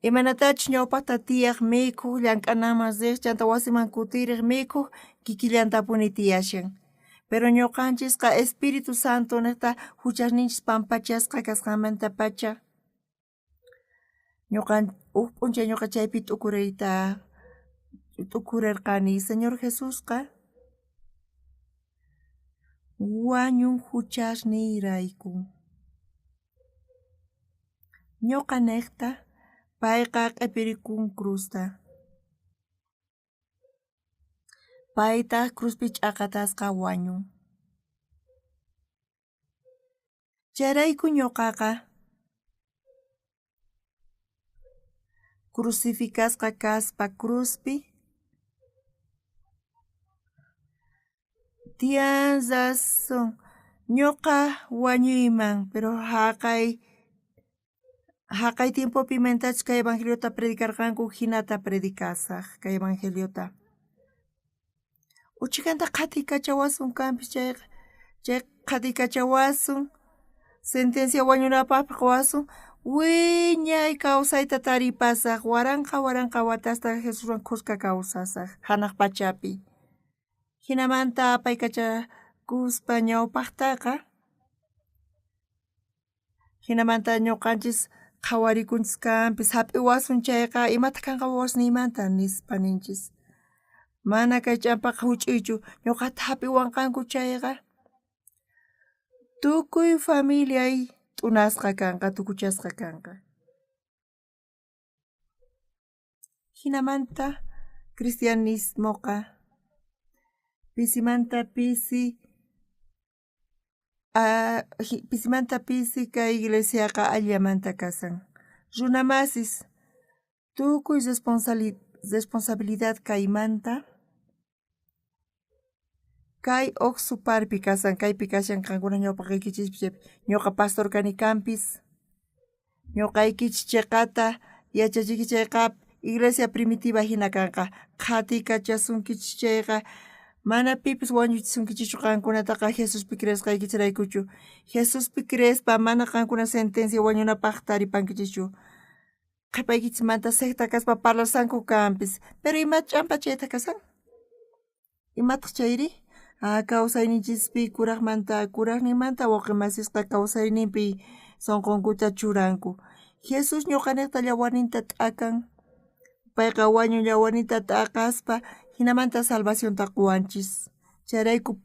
imaynatachus ñawpaqta tiyaq mikhuq, llank'ananman riq, chanta wasiman kutiriq mikhuq, kikillantapuni tiyashan. Pero ñuqanchisqa Espíritu Santo niqta juchasninchis pampachasqa kasqanmantapacha ñuqan uj p'unchay ñuqa chaypi t'ukuriyta t'ukurerqani. Señor Jesusqa wañun juchasniyrayku. Ñuqa niqta payqa q'ipirikun cruzta. Paytaq cruzpi ch'aqatasqa wañun. Chayrayku ñuqaqa crucificasqa kaspa cruzpi tiyan razón ñuqa wañuyman, pero jaqay tiempopi imaynatachus kay evangeliota predicarqanku jinata predicasaj kay evangeliota. Uchikanta qhatiykachawasun kanpis chayqa, chay qhatiykachawasun, sentencia wañunapaqpis qowasun, wiñay kawsayta taripasaj, waranqa waranqa watasta Jesuswan khuska kawsasaj janaj pachapi. Jinamanta apaykachakuspa ñawpaqtaqa, jinamanta ñuqanchis qhawarikunchis kanpis, hap'iwasun chayqa imataq kanqa wawasniymanta nispa ninchis. Mana kay ch'ampaqa huch'uychu, ñuqata hap'iwanqanku chayqa, tukuy familiay t'unasqa kanqa, tukuchasqa kanqa. Jinamanta cristianismoqa pisimanta pisi pisimanta pisi kay iglesiaqa allamanta kasan. Runamasis tukuy responsabilidad kaymanta kay Oxuparpi kasan, kaypi kashan qankuna ñawpaqaykichispi chaypi. Ñuqa pastor kani kanpis, ñuqaykichis cheqata yachachiyki chayqa iglesia primitiva hina kanqa. Qhatiykachasunkichis chayqa mana pipis wañuchisunkichikchu qankunataqa Jesuspi creesqaykichisraykuchu. Jesuspi creespa mana qankuna sentencia wañunapaq taripankichischu. Qhipaykichismanta secta kaspa parlasanku kanpis, pero ima ch'ampa chayta kasan? Imataq chayri? Kawsayninchispi kuraqmanta kuraqninmanta wawqimasisqa kawsayninpi sunqunkuta churanku. Jesús ñuqaniqta llawarninta t'akan, payqa wañun llawarninta t'aqaspa jinamanta salvacionta quwanchis. Chayrayku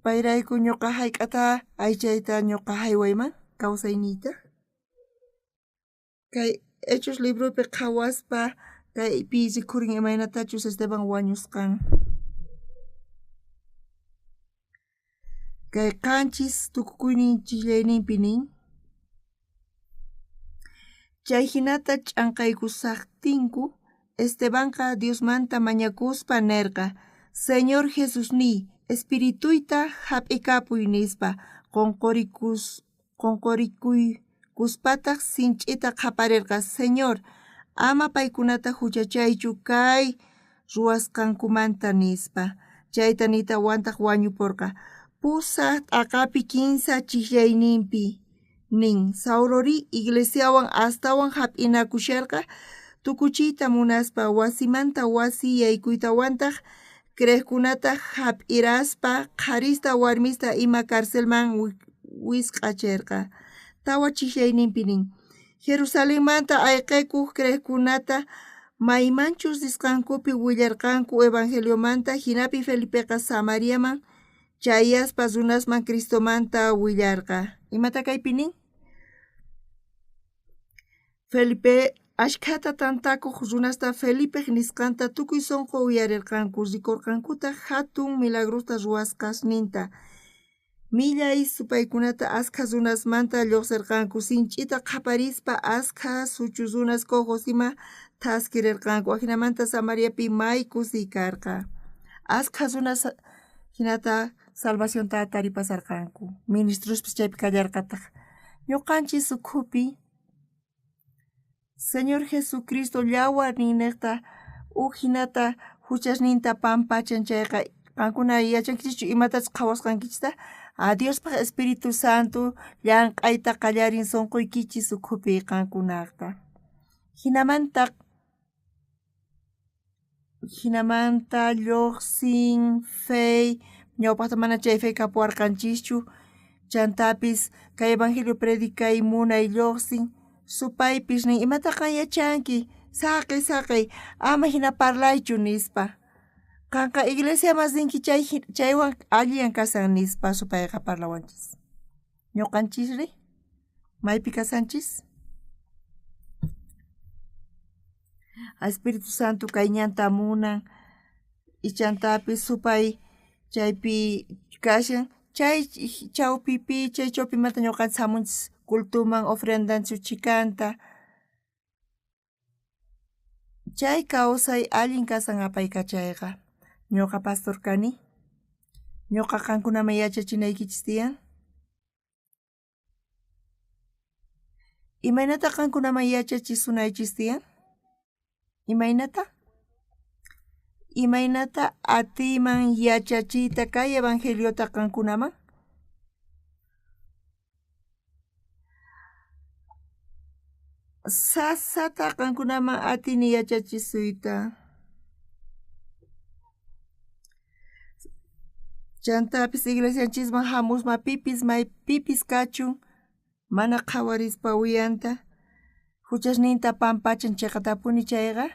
payrayku ñuqa hayk'ata aychayta ñuqa haywayman kawsayniyta. Kay Hechos libropi qhawaspa kaypi rikhurin imaynatachus Esteban wañusqan. Kay qanchis tukukuynin chijllayninpi nin, chay hinata ch'anqaykusaqtinku Estebanqa Diosmanta mañakuspa nerqa, Señor Jesusniy, espirituyta hap'ikapuy nispa, qonqorikuykuspataq sinch'ita qhaparerqa, Señor, ama paykunata huchachaychu kay ruwasqankumanta nispa. Chayta niytawantaq wañuporqa. Pusaq t'aqapi kinsa chijllayninpi nin, Saulori iglesiawan astawan hap'inakusharqa, tukuchiyta munaspa wasimanta wasi yaykuytawantaq creejkunata hap'iraspa qharista warmista ima carcelman wisq'acherqa. Tawa chijllayninpi nin, Jerusalenmanta ayqekuq creejkunata maymanchus risqankupi willarqanku evangeliomanta, jinapi Felipeqa Samariaman chayaspa runasman Cristomanta willarqa. Imata kaypi nin? Felipe ashkhata tantakuq runasta Felipej nisqanta tukuy sunqu uyarerqanku, rikorqankutaq hatun milagrosta ruwasqasninta. Millay supaykunata askha runasmanta lluqsirqanku, sinch'ita qhaparispa askha suchu runas cojos ima thaskirerqanku. Ajinamanta Samariapi may kusiy karqa. Askha runas hinata salvacionta taripasarqanku. Ministrospis chaypi kallarqataq. Ñuqanchis ukhupi Señor Jesucristo llawarninnejta uj jinata juchasninta pampachan chayqa, qankuna yachankichischu imatachus qhawasqankichista? A Diospaj Espíritu Santo llank'ayta qallarin sonqoykichis ukhupi qankunajta. Jinamanta llojsin fe, ñawpajta mana chay fe kapuwarqanchischu, chantapis kay evangelio predicay munay llojsin, supaypis nin imata qan yachanki, saqey saqey, ama jina parlaychu nispa. Qanqa iglesiaman rinki chaywan alliyan kasan nispa supayqa parlawanchis. Ñuqanchisri maypi kasanchis? Espíritu Santo kay ñanta munan, ichantapis supay chaypi kashan, chay chawpipi, chay chawpimanta ñuqanchis hamunchis cultuman ofrendanchis chhikanta. Chay kawsay allin kasan apaykachayqa. Ñuqa pastor kani, ñuqa qankunaman yachachinaykichis tiyan. Imaynata qankunaman yachachisunaychis tiyan? Imaynata? Imaynata atiyman yachachiyta kay evangeliota qankunaman? Sasata qankunaman atini yachachisuyta. Chantapis iglesianchisman hamusma pipis maypipis kachun, mana qhawarispa uyanta, juchasninta pampachan cheqatapuni chayqa.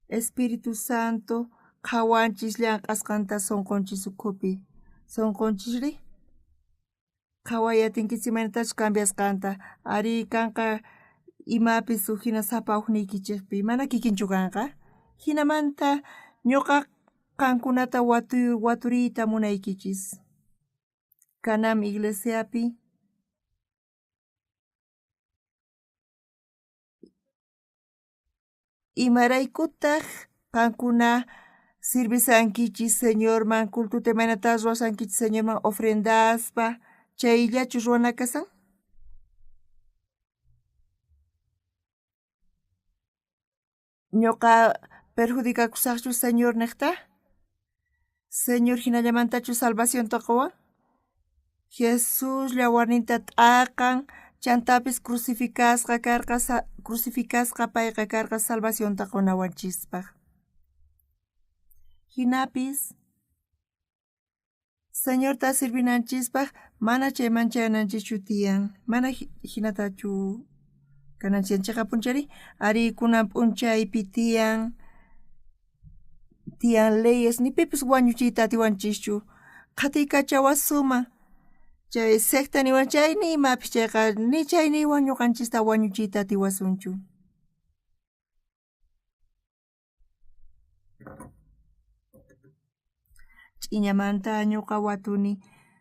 Espíritu Santo qhawanchis llank'asqanta sonqonchis ukhupi. Sonqonchisri qhaway atinkichis imaynatachus cambiasqanta. Ari kanqa imapis uj hina sapa ujniykichejpi, mana kikinchu kanqa. Jinamanta ñuqa qankunata waturiyta munaykichis. Kanam iglesiapi imaraykutaq qankuna sirvisankichis Señorman, cultuta imaynata ruwasankichis Señorman ofrendaspa, chayllachu ruwana kasan? Ñuqa perjudicakusaqchu Señor nejta? Señor jinallamantachu salvacionta qowan? Jesús llawarninta t'aqan, chantapis crucificasqa karqa, crucificasqa payqa karqa salvacionta qonawanchispaj. Jinapis Señorta sirvinanchispaj mana chayman chayananchischu tiyan, mana jinatachu kananchis cheqa p'unchayri, ari kunan p'unchaypi tiyan leyes, ni pipis wañuchiyta atiwanchischu, qhatiykachawasuman chay secta niwan chay ni imapis chayqa ni chay niwan ñuqanchista wañuchiyta atiwasunchu. Ch'iñamanta ñuqa watuni,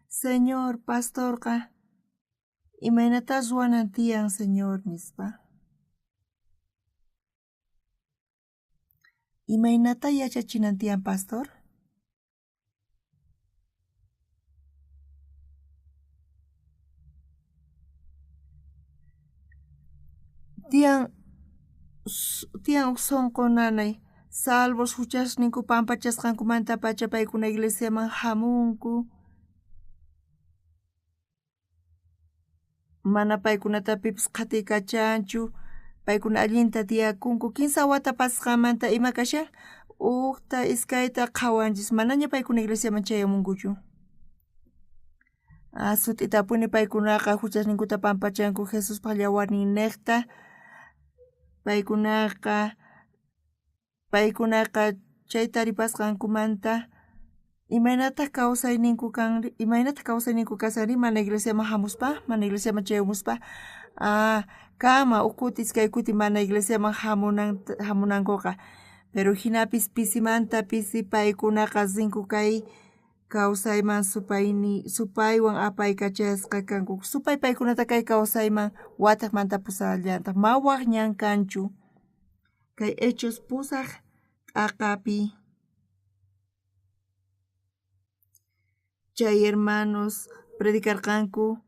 Señor pastorqa imaynata ruwanan tiyan Señor nispa. Imaynata yachachinan tiyan pastor? Tiyan uj sonqo nanay, salvos juchasninku pampachasqankumantapacha paykuna iglesiaman hamunku. Mana paykunata pipis qhatiykachanchu, paykuna allinta tiyakunku. Kinsa wata pasqanmanta ima kashan, ujta iskayta qhawanchis, manaña paykuna iglesiaman chayamunkuchu. Sut'itapuni paykunaqa juchasninkuta pampachanku Jesuspaj llawarninnejta. Paykunaqa chay taripasqankumanta imaynataq kawsayninku kanri, imaynataq kawsayninku kasanri mana iglesiaman hamuspa, mana iglesiaman chayamuspa. Kama uj kuti iskay kuti mana iglesiaman hamunankuqa, pero jinapis pisimanta pisi paykunaqa rinku kay kawsayman supaywan apaykachasqa kanku. Supay paykunata kay kawsayman watejmanta pusallantaq, ma waj ñan kanchu. Kay Hechos pusaj t'aqapi chay hermanos predicarqanku,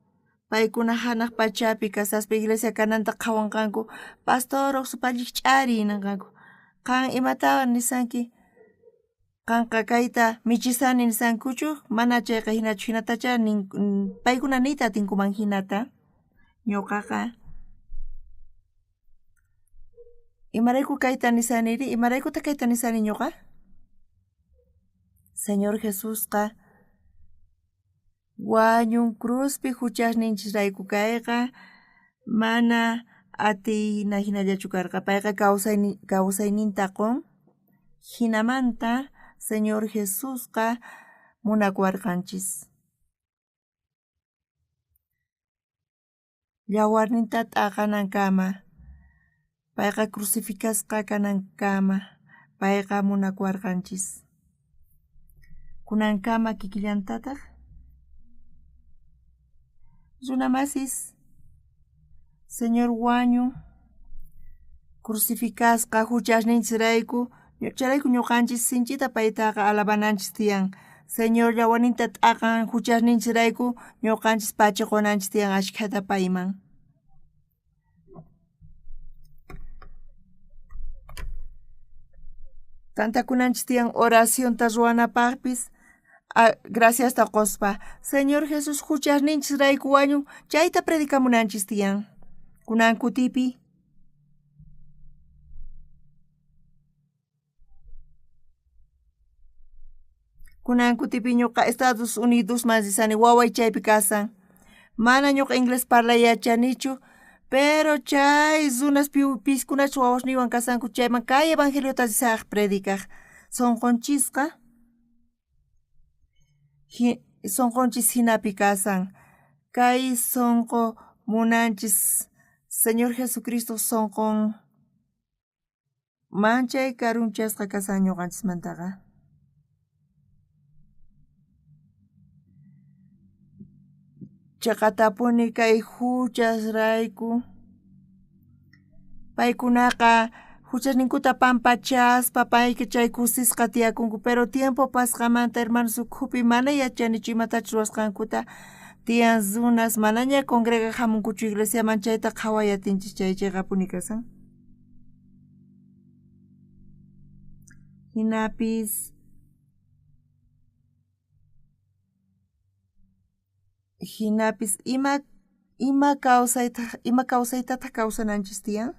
Paykuna hanaq pachapi kasaspa iglesia kananta qhawanqanku. Pastor uq supalliqch'ari ninqanku. Qan imatawan nisanki? Qanqa kayta michisani nisankuchu? Mana chayqa hinachu hinatacha nin, paykuna niyta atinkuman hinata. Ñuqaqa imarayku kayta nisaniri? Imaraykutaq kayta nisani ñuqa? Señor Jesusqa wañun cruzpi huchasninchisrayku kayqa mana atiyna hinallachu karqa. Payqa kawsayninta qun. Hinamanta Señor Jesusqa munakuwarqanchis. Yawarninta t'aqanankama, payqa crucificasqa kanankama, payqa munakuwarqanchis. Kunankama kikillantataq runamasis Señor wañun crucificasqa huchasninchisrayku, chayrayku ñuqanchis sinchita paytaqa alabananchis tiyan. Señor yawarninta t'aqan huchasninchisrayku ñuqanchis pachiqunanchis tiyan ashkhata payman. Tantakunanchis tiyan oracionta ruwanapaqpis graciasta quspa. Señor Jesús huchasninchisrayku wañun chayta predicamunanchis tiyan. Kunan kutipi Kunan kutipi ñuqa Estados Unidosman risani waway chaypi kasan. Mana ñuqa inglés parlay yachanichu, pero chay runas piskunachus wawasniywan kasanku chayman kay evangeliota risaq predicaj. Sunqunchisqa sunqunchis hinapi kasan. Kay sunqu munanchis Señor Jesucristo sunqun manchay karunchasqa kasan ñuqanchismantaqa. Chaqatapuni kay huchasrayku paykunaqa huchasninkuta pampachaspa payqa chay kusisqa tiyakunku, pero tiempo pasqamanta hermanos ukhupi mana yachanichu imatachus ruwasqankuta tiyan runas manaña congregaj hamunkuchu iglesiaman chayta qhaway atinchis chay chayqapuni kasan. Hinapis ima kawsaytataq kawsananchis tiyan?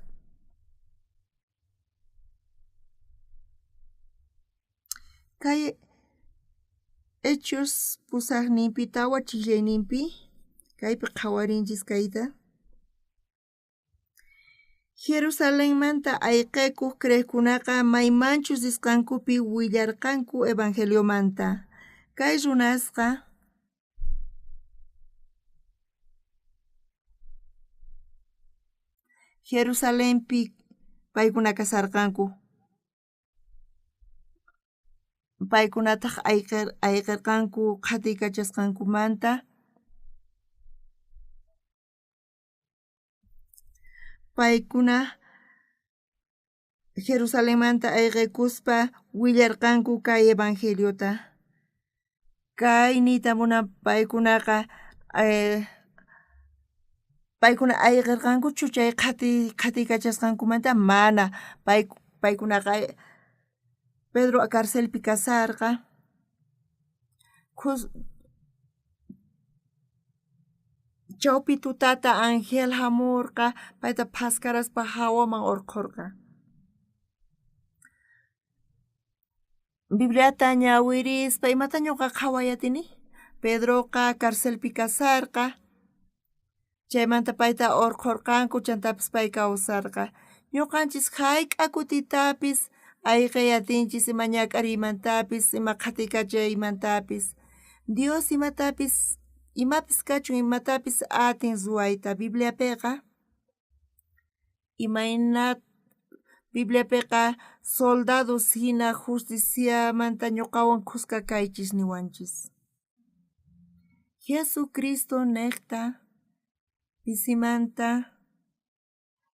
Kay Hechos pusaqninpi tawa chijllayninpi kaypi qhawarinchis kayta. Jerusalenmanta ayqekuq creeqkunaqa maymanchus risqankupi willarqanku evangeliomanta. Kay runasqa Jerusalenpi paykuna kasarqanku. Paykunataq ayqirqanku qhatiykachasqankumanta. Paykuna Jerusalenmanta ayqikuspa willarqanku kay evangeliota. Kay niyta munan paykunaqa paykuna ayqirqankuchu chay qhatiykachasqankumanta? Mana. Paykunaqa Pedro carcelpi kasarqa. Chawpi tutata ángel hamurqa payta phaskaraspa hawaman urqhurqa. Bibliata ñawirispa imata ñuqa qhaway atini? Pedroqa carcelpi kasarqa. Chaymanta payta urqhurqanku chantapis pay kawsarqa. Ñuqanchis hayk'a kutitapis ayqey atinchis ima ñak'ariymantapis ima qhatiykachayymantapis. Dios imatapis imapis kachun imatapis atin ruwayta. Bibliapiqa imayna Bibliapiqa soldados hina justiciamanta ñuqawan khuska kaychis niwanchis. Jesucristo niqta pisimanta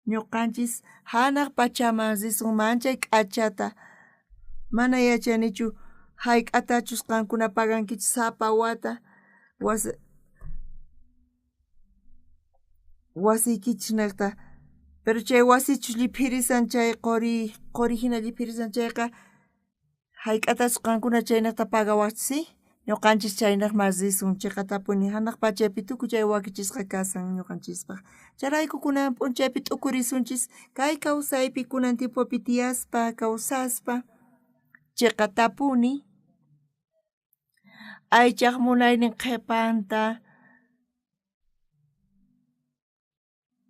ñuqanchis hanaq pachaman risun manchay k'achata. Mana yachanichu hayk'atachus qankuna pagankichis sapa wata Wasiykichis nejta. Pero chay wasichus lliphirisan chay qori qori hina lliphirisan chayqa hayk'atachus qankuna chaynejta pagawaqchis ñuqanchis chaynejman risun chiqatapuni hanaq pachapi tukuy chay wakichisqa kasan ñuqanchispaq. Chayrayku kunan p'unchaypi t'ukurisunchis kay kawsaypi kunan tiempopi tiyaspa kawsaspa chiqatapuni aychaj munaynin qhipanta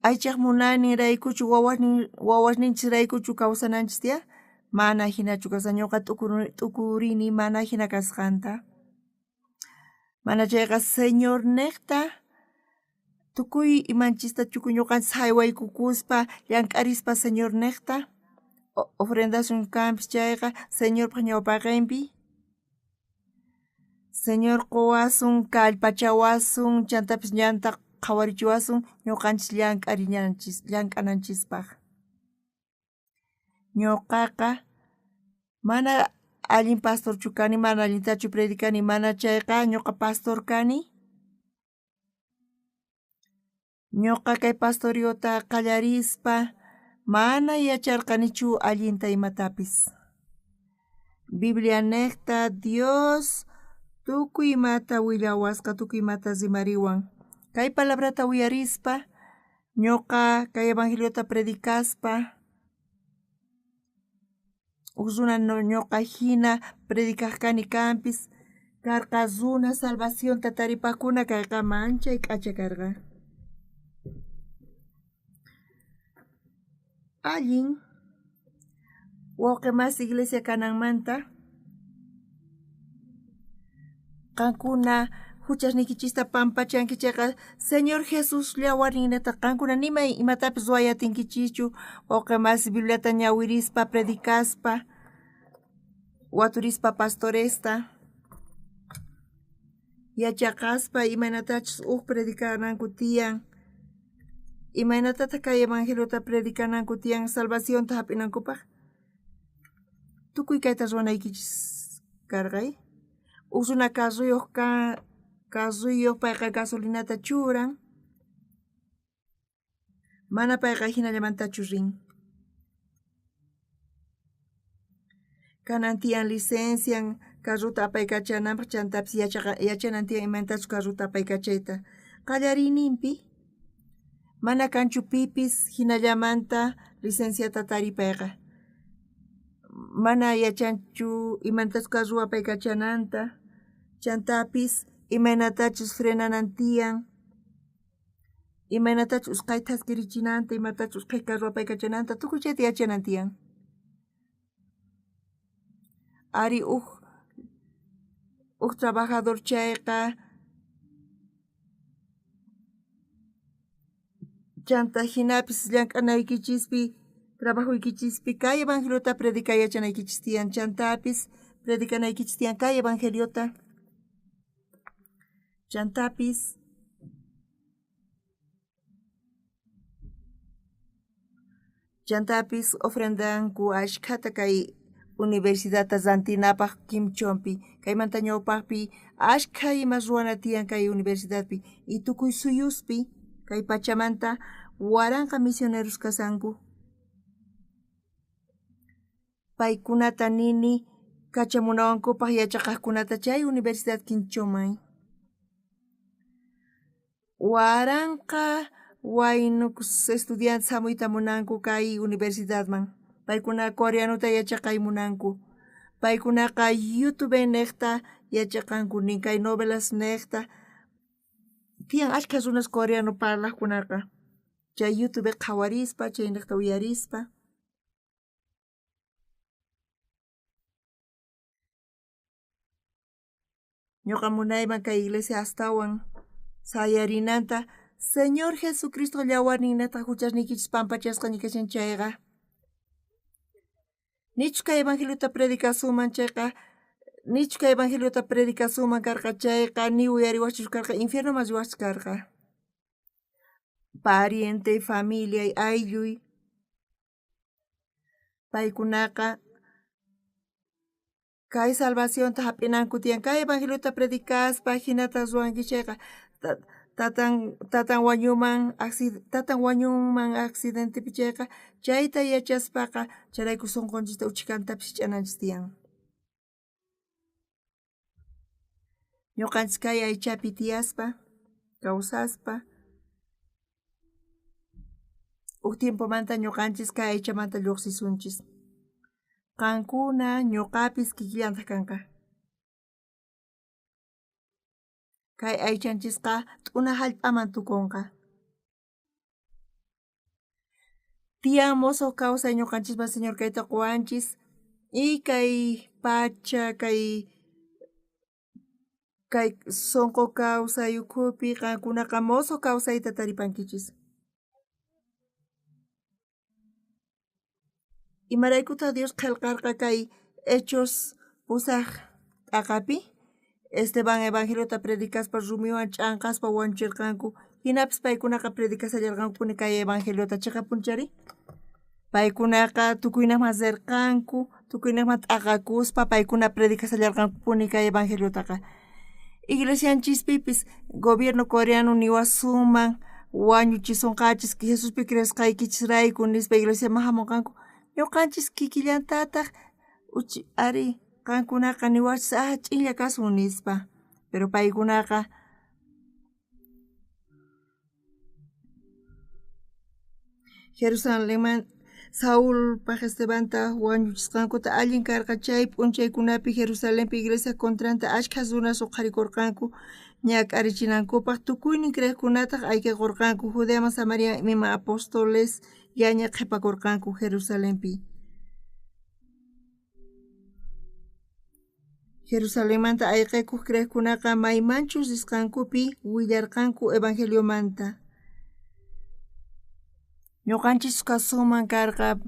aychaj munayninraykuchu wawasninchisraykuchu kawsananchis tiyan mana jinachu kasan ñuqa t'ukurini mana jina kasqanta. Mana chayqa Señornejta tukuy imanchista tukuy ñuqanchis jaywaykukuspa llank'arispa Señornejta ofrendasun kanpis chayqa Señorpaj ñawpaqenpi Señor quwasun kallpachawasun chantapis ñanta qhawarichiwasun ñuqanchis llank'arinanchis llank'ananchispaj. Ñuqaqa mana allin pastorchu kani, mana allintachu predicani, mana chayqa ñuqa pastor kani. Ñuqa kay pastoriota qallarispa mana yacharqanichu allinta imatapis. Biblia nejta Dios tukuy imata willawasqa, tukuy imata rimariwan. Kay palabrata uyarispa ñuqa kay evangeliota predicaspa uj runa ñuqa hina predicaj kani kanpis karqa runa salvacionta taripajkuna kayqa manchay k'acha karqa. Allin wawqi masi iglesia kananmanta qankuna juchasniykichista pampachanki chayqa Señor Jesús llawarnineta qankuna nima imatapis ruway atinkichischu wawqi masi Bibliata ñawirispa predicaspa waturispa pastoresta yachaqaspa imaynatachus uj predicananku tiyan imaynatataq kay evangeliota predicananku tiyan salvacionta hap'inankupaq tukuy kayta ruwanaykichis karqay. Uj runa carruyuq carruyuq payqa gasolinata churan mana payqa hinallamantachu rin. Kanan tiyan licencian carruta apaykachananpaq chantapis yachanan tiyan imaynatachus carruta apaykachayta. Qallariyninpi mana kanchu pipis hinallamanta licenciata taripayqa. Mana yachanchu imaynatachus carru apaykachananta chantapis imaynatachus frenanan tiyan imaynatachus usqhayta thaskirichinanta imatachus usqhay carru apaykachananta tukuy chayta yachanan tiyan. Ari uj trabajador chayqa chanta hinapis llank'anaykichispi trabajoykichispi kay evangeliota predicay yachanaykichis tiyan chantapis predicanaykichis tiyan kay evangeliota chantapis chantapis ofrendanku ashkhata kay universidadta rantinapaq Quimchonpi kaymanta ñawpaqpi ashkha imas ruwana tiyan kay universidadpi y tukuy suyuspi kay pachamanta waranqa misioneros kasanku. Paykunata nini kachamunawankupaq yachaqaqkunata chay universidad Quinchoman. Waranqa waynukus estudiantes hamuyta munanku kay universidadman. Paykuna coreanuta yachaqay munanku. Paykunaqa YouTube nejta yachaqanku nin kay novelas nejta. Tiyan ashkha runas coreano parlaqkunaqa. Chay YouTube qhawarispa, chay nejta uyarispa. Ñuqa munayman kay iglesia astawan sayarinanta Señor Jesucristo llawarninata huchasniykichis pampachasqa kashan chayqa. Nichu kay evangeliota predicasuman chayqa nichu kay evangeliota predicasuman karqa chayqa ni uyariwachus karqa infiernoman riwachus karqa. Pariente, familia, aylluy paykunaqa kay salvacionta hap'inanku tiyan kay evangeliota predicaspa hinata ruwanki chayqa Tatan wañunman accidentepi chayqa, chayta yachaspaqa chayrayku sunqunchista uchkantapis ch'ananchis tiyan. Ñuqanchis kay aychapi tiyaspa, kawsaspa, uj tiempomanta ñuqanchis kay aychamanta lluqsisunchis. Qankuna ñuqapis kikillantaq kanqa. Kay aychanchisqa t'una hallp'aman tukunqa. Tiyan mosoq kawsay ñuqanchisman Señor kayta quwanchis y kay pacha kay sunqu kawsay ukhupi qankunaqa mosoq kawsayta taripankichis. Imaraykutaq Dios qillqarqa kay Hechos pusaq t'aqapi? Esteban evangeliota predicaspa rumiwan ch'anqaspa wañuchirqanku, hinapis paykunaqa predicashallarqankupuni kay evangeliota chiqapunchari. Paykunaqa tukuynaqman rirqanku, tukuynaqman t'aqakuspa paykuna predicashallarqankupuni kay evangeliotaqa. Iglesianchispipis gobierno coreano niwasunman wañuchisunqachis Jesuspi creesqaykichisrayku nispa iglesiaman hamunqanku. Ñuqanchis kikillantataq ari qankunaqa niwachis ch'inlla kasun nispa, pero paykunaqa Jerusalenman Saulpaj Estebanta wañuchisqankuta allin karqa chay p'unchaykunapi Jerusalenpi iglesia contranta ashkha runas uqharikurqanku ñak'arichinankupaq, tukuynin creeqkunataq ayqikurqanku Judeaman Samaria ima apóstoles llaña qhipakurqanku Jerusalenpi. Jerusalenmanta ayqikuq creeqkunaqa maymanchus risqankupi willarqanku evangeliomanta. Ñuqanchis kasunman karqa,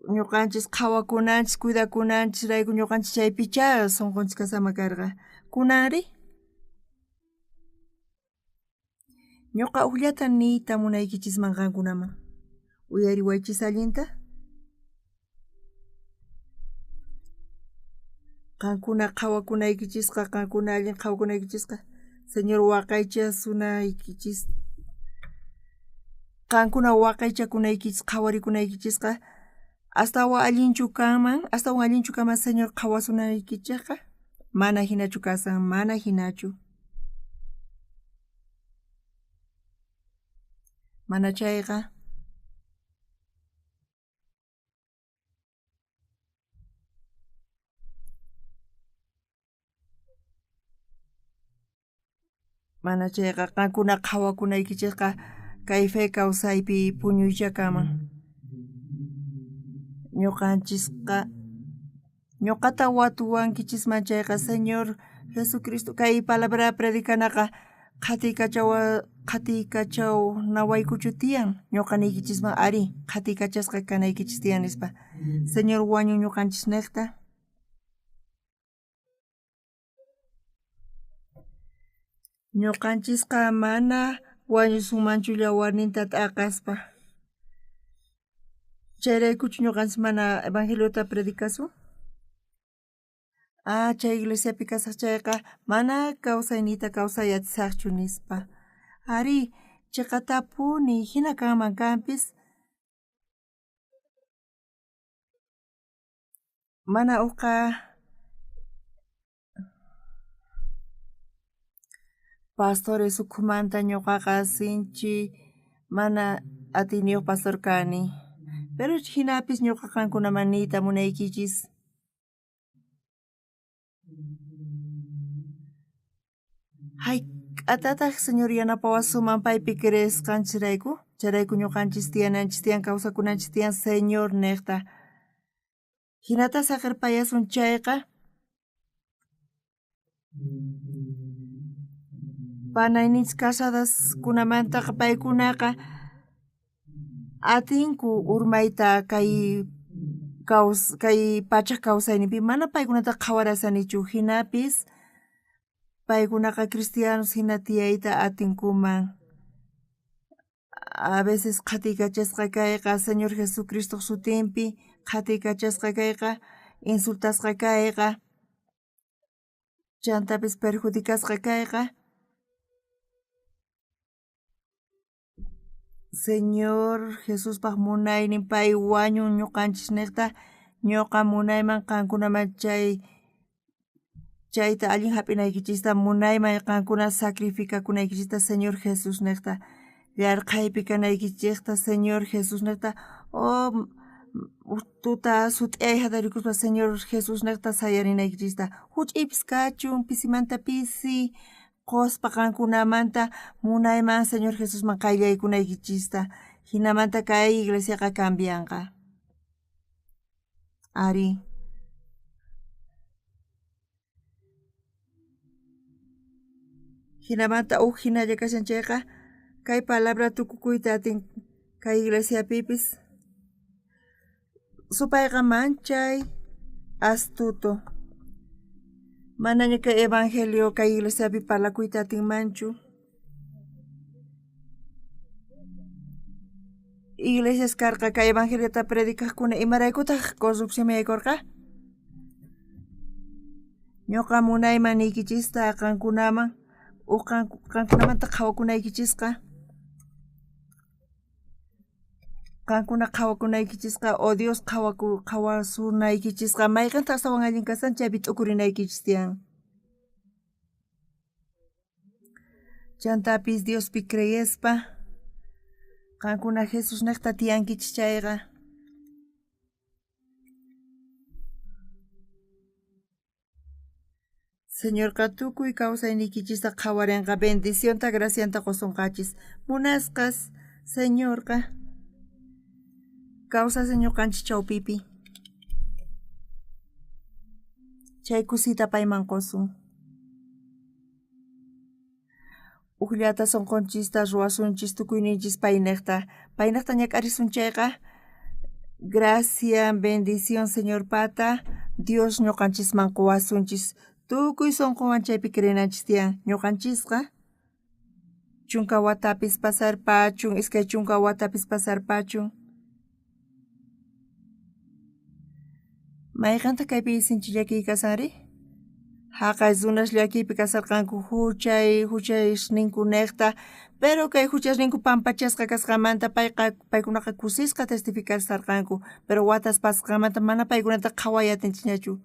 ñuqanchis qhawakunanchis, cuidakunanchisrayku ñuqanchis chaypichá sunqunchis kasama karqa. Kunanri? Ñuqa ujllata niyta munaykichisman qankunaman. Uyariwaychis allinta? Qankuna qhawakunaykichisqa, qankuna allin qhawakunaykichisqa, Señor waqaychasunaykichis, qankuna waqaychakunaykichis, qhawarikunaykichisqa, astawan allinchu kanman, astawan allinchu kanman Señor qhawasunaykichikqa? Mana hinachu kasan, mana hinachu. Mana chayqa qankuna qhawakunaykichisqa kay fe kawsaypi puñuycha kanman. Ñuqanchisqa ñuqata watuwankichisman chayqa Señor Jesucristo kay palabra predicanaqa qhatiykachaw nawaykuchu tiyan ñuqa niykichisman ari qhatiykachasqa kanaykichis tiyan nispa. Señor wañun ñuqanchis niqta. Ñuqanchisqa mana wañusunmanchu llawarninta t'aqaspa. Chayraykuchu ñuqanchis mana evangeliota predicasun? Chay iglesiapi kasaq chayqa mana kawsayniyta kawsay atisaqchu nispa. Ari, chiqatapuni hina kanman kanpis. Mana uqa pastores ukhumanta ñuqaqa sinchi mana atiyniyuq pastor kani. Pero hinapis ñuqa qankunaman niyta munaykichis. Hayk'atataq Señor yanapawasuman paypi creesqanchisrayku? Chayrayku ñuqanchis tiyananchis tiyan, kawsakunanchis tiyan Señor niqta. Hinata saqirpayasun chayqa panayninchis casadaskunamantaqa paykunaqa atinku urmayta kay pachaj kawsayninpi mana paykunata qhawarasanichu, hinapis paykunaqa cristianos hina tiyayta atinkuman. A veces qhatiykachasqa kayqa Señor Jesucristoq sutinpi qhatiykachasqa kayqa, insultasqa kayqa, chantapis perjudicasqa kayqa, Señor Jesuspaj munaynin pay wañun ñuqanchis niqta ñuqa munayman qankunaman chayta allin hap'inaykichista munayman qankuna sacrificakunaykichista Señor Jesús niqta yarqhaypi kanaykichejta Señor Jesús niqta o tuta sut'iyay hatarikuspa Señor Jesús niqta sayarinaykichista huch'iypis kachun pisimanta pisi qospa qankunamanta munayman Señor Jesusman qayllaykunaykichista hinamanta kay iglesiaqa cambianqa. Ari. Hinamanta uj hinalla kashan chayqa kay palabra tukukuyta atin kay iglesiapipis supayqa manchay astuto. Manaña kay evangelio kay iglesiapi parlakuyta atinmanchu. Iglesias karqa kay evangeliota predicajkuna imaraykutaq corrupción yaykurqa? Ñuqa munayman niykichista qankunaman uj qankunamanta qhawakunaykichisqa qankuna qhawakunaykichisqa o Dios qhawasunaykichisqa mayqenta astawan allin kasan chaypi t'ukurinaykichis tiyan. Chantapis Diospi creespa qankuna Jesús niqta tiyankichis chayqa Señorqa tukuy kawsayniykichista qhawarinqa bendicionta gracianta qusunqachis munasqas Señorqa kawsasun ñuqanchis chawpipi chay kusiyta payman qusun. Ujllata sunqunchista ruwasunchis tukuyninchis payniqta payniqta ñak'arisun chayqa gracia bendición Señorpata Dios ñuqanchisman quwasunchis tukuy sunquwan chaypi creenanchis tiyan ñuqanchisqa chunka watapis pasarpachun iskay chunka watapis pasarpachun mayqanta kaypi sinchi llakiy kasanri haqay runas llakiypi kasarqanku huchaysninku niqta pero kay huchasninku pampachasqa kasqanmanta paykunaqa kusisqa testificasarqanku pero watas pasqanmanta mana paykunata qhaway atinchikñachu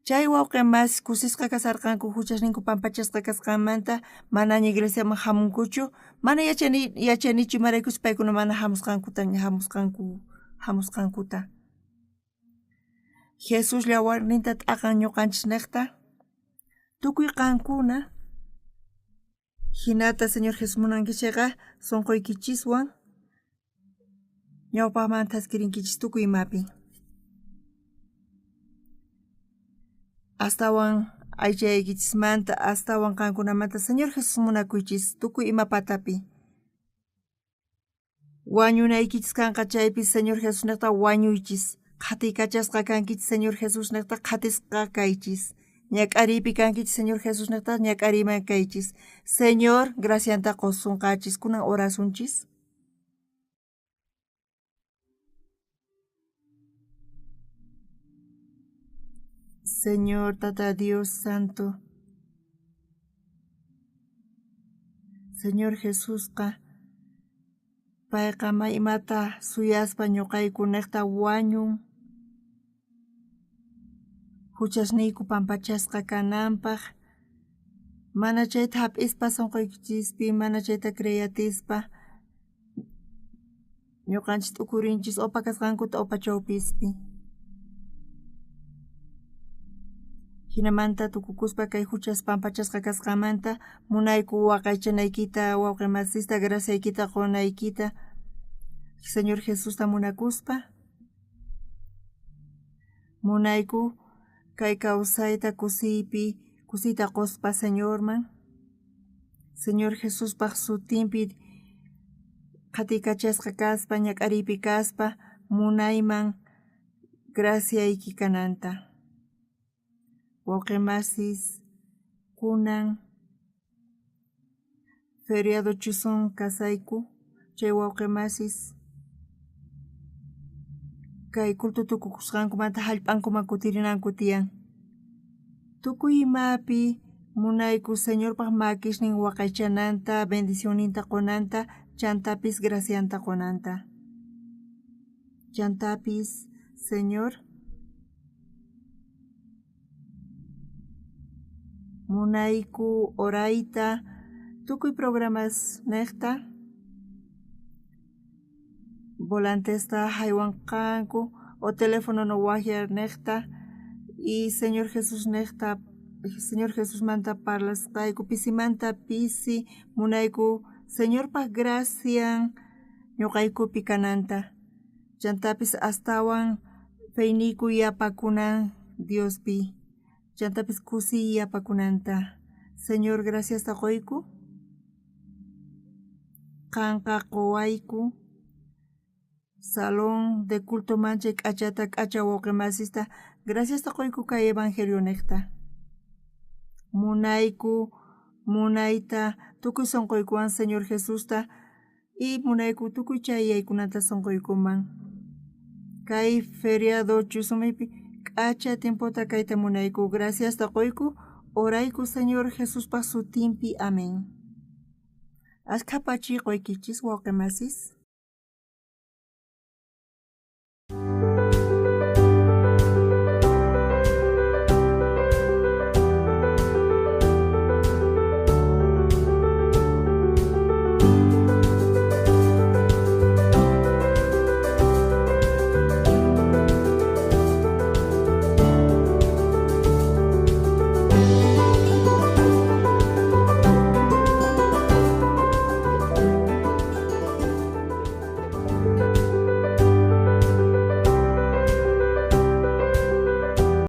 chay wawqi mas kusisqa kasarqanku huchasninku pampachasqa kasqanmanta manaña iglesiaman hamunkuchu mana yachanichu imaraykuchus paykuna mana hamusqankuta Jesús llawarninta t'aqan ñuqanchis niqta tukuy qankuna hinata Señor Jesús munankichikqa sunquykichiswan ñawpaqman thaskirinkichis tukuy imapi astawan aychaykichismanta astawan qankunamanta Señor Jesús munakuychis tukuy ima patapi wañunaykichis kanqa chaypi Señor Jesús niqta wañuychis qhatiykachasqa kankichis Señor Jesús niqta qhatisqa kaychis ñak'ariypi kankichis Señor Jesús niqta ñak'ariyman kaychis Señor gracianta qusunqachis kunan orasunchis. Señor Tata Dios Santo Señor Jesusqa payqa may imata suyaspa ñuqayku niqta wañun huchasniyku pampachasqa kananpaq mana chayta hap'ispa sunquykichispi mana chayta creyatispa ñuqanchis t'ukurinchis opa kasqankuta opa chawpispi hinamanta tukukuspa kay huchas pampachasqa kasqanmanta munayku waqaychanaykita wawqi masista graciaykita qunaykita Señor Jesusta munakuspa munayku kay kawsayta kusiypi kusiyta quspa Señorman Señor Jesuspaj sutinpi qhatiykachasqa kaspa ñak'ariypi kaspa munayman graciayki kananta wawqi masis kunan feriado chusun kasayku chay wawqi masis kay culto tukukusqankumanta hallp'ankuman kutirinanku tiyan tukuy imapi Munayku Señorpaj makisnin waqaychananta, bendicionninta qonanta, chantapis gracianta qonanta. Chantapis, Señor, munayku orayta tukuy programas nejta volantesta haywanqanku o teléfono no wajyar nejta y Señor Jesús nejta Señor Jesús manta parlasqayku pisimanta pisi munayku Señorpaj gracian ñuqaykupi kananta chantapis astawan feyniyku yapakunan Diospi chantapis kusiy yapakunanta. Señor, gracias qoyku. Qanqa qowayku salón de culto manchay k'achata k'acha wawqimasista gracias qoyku kay evangelio nejta. Munayku munayta tukuy sonqoykuwan Señor Jesusta y munayku tukuy chay yaykunata sonqoykuman. Kay feriado chusumipi k'acha tiempota kayta munayku. Gracias qoyku orayku Señor Jesuspa sutinpi. Amén. Askha pachi qoykichis wawqimasis.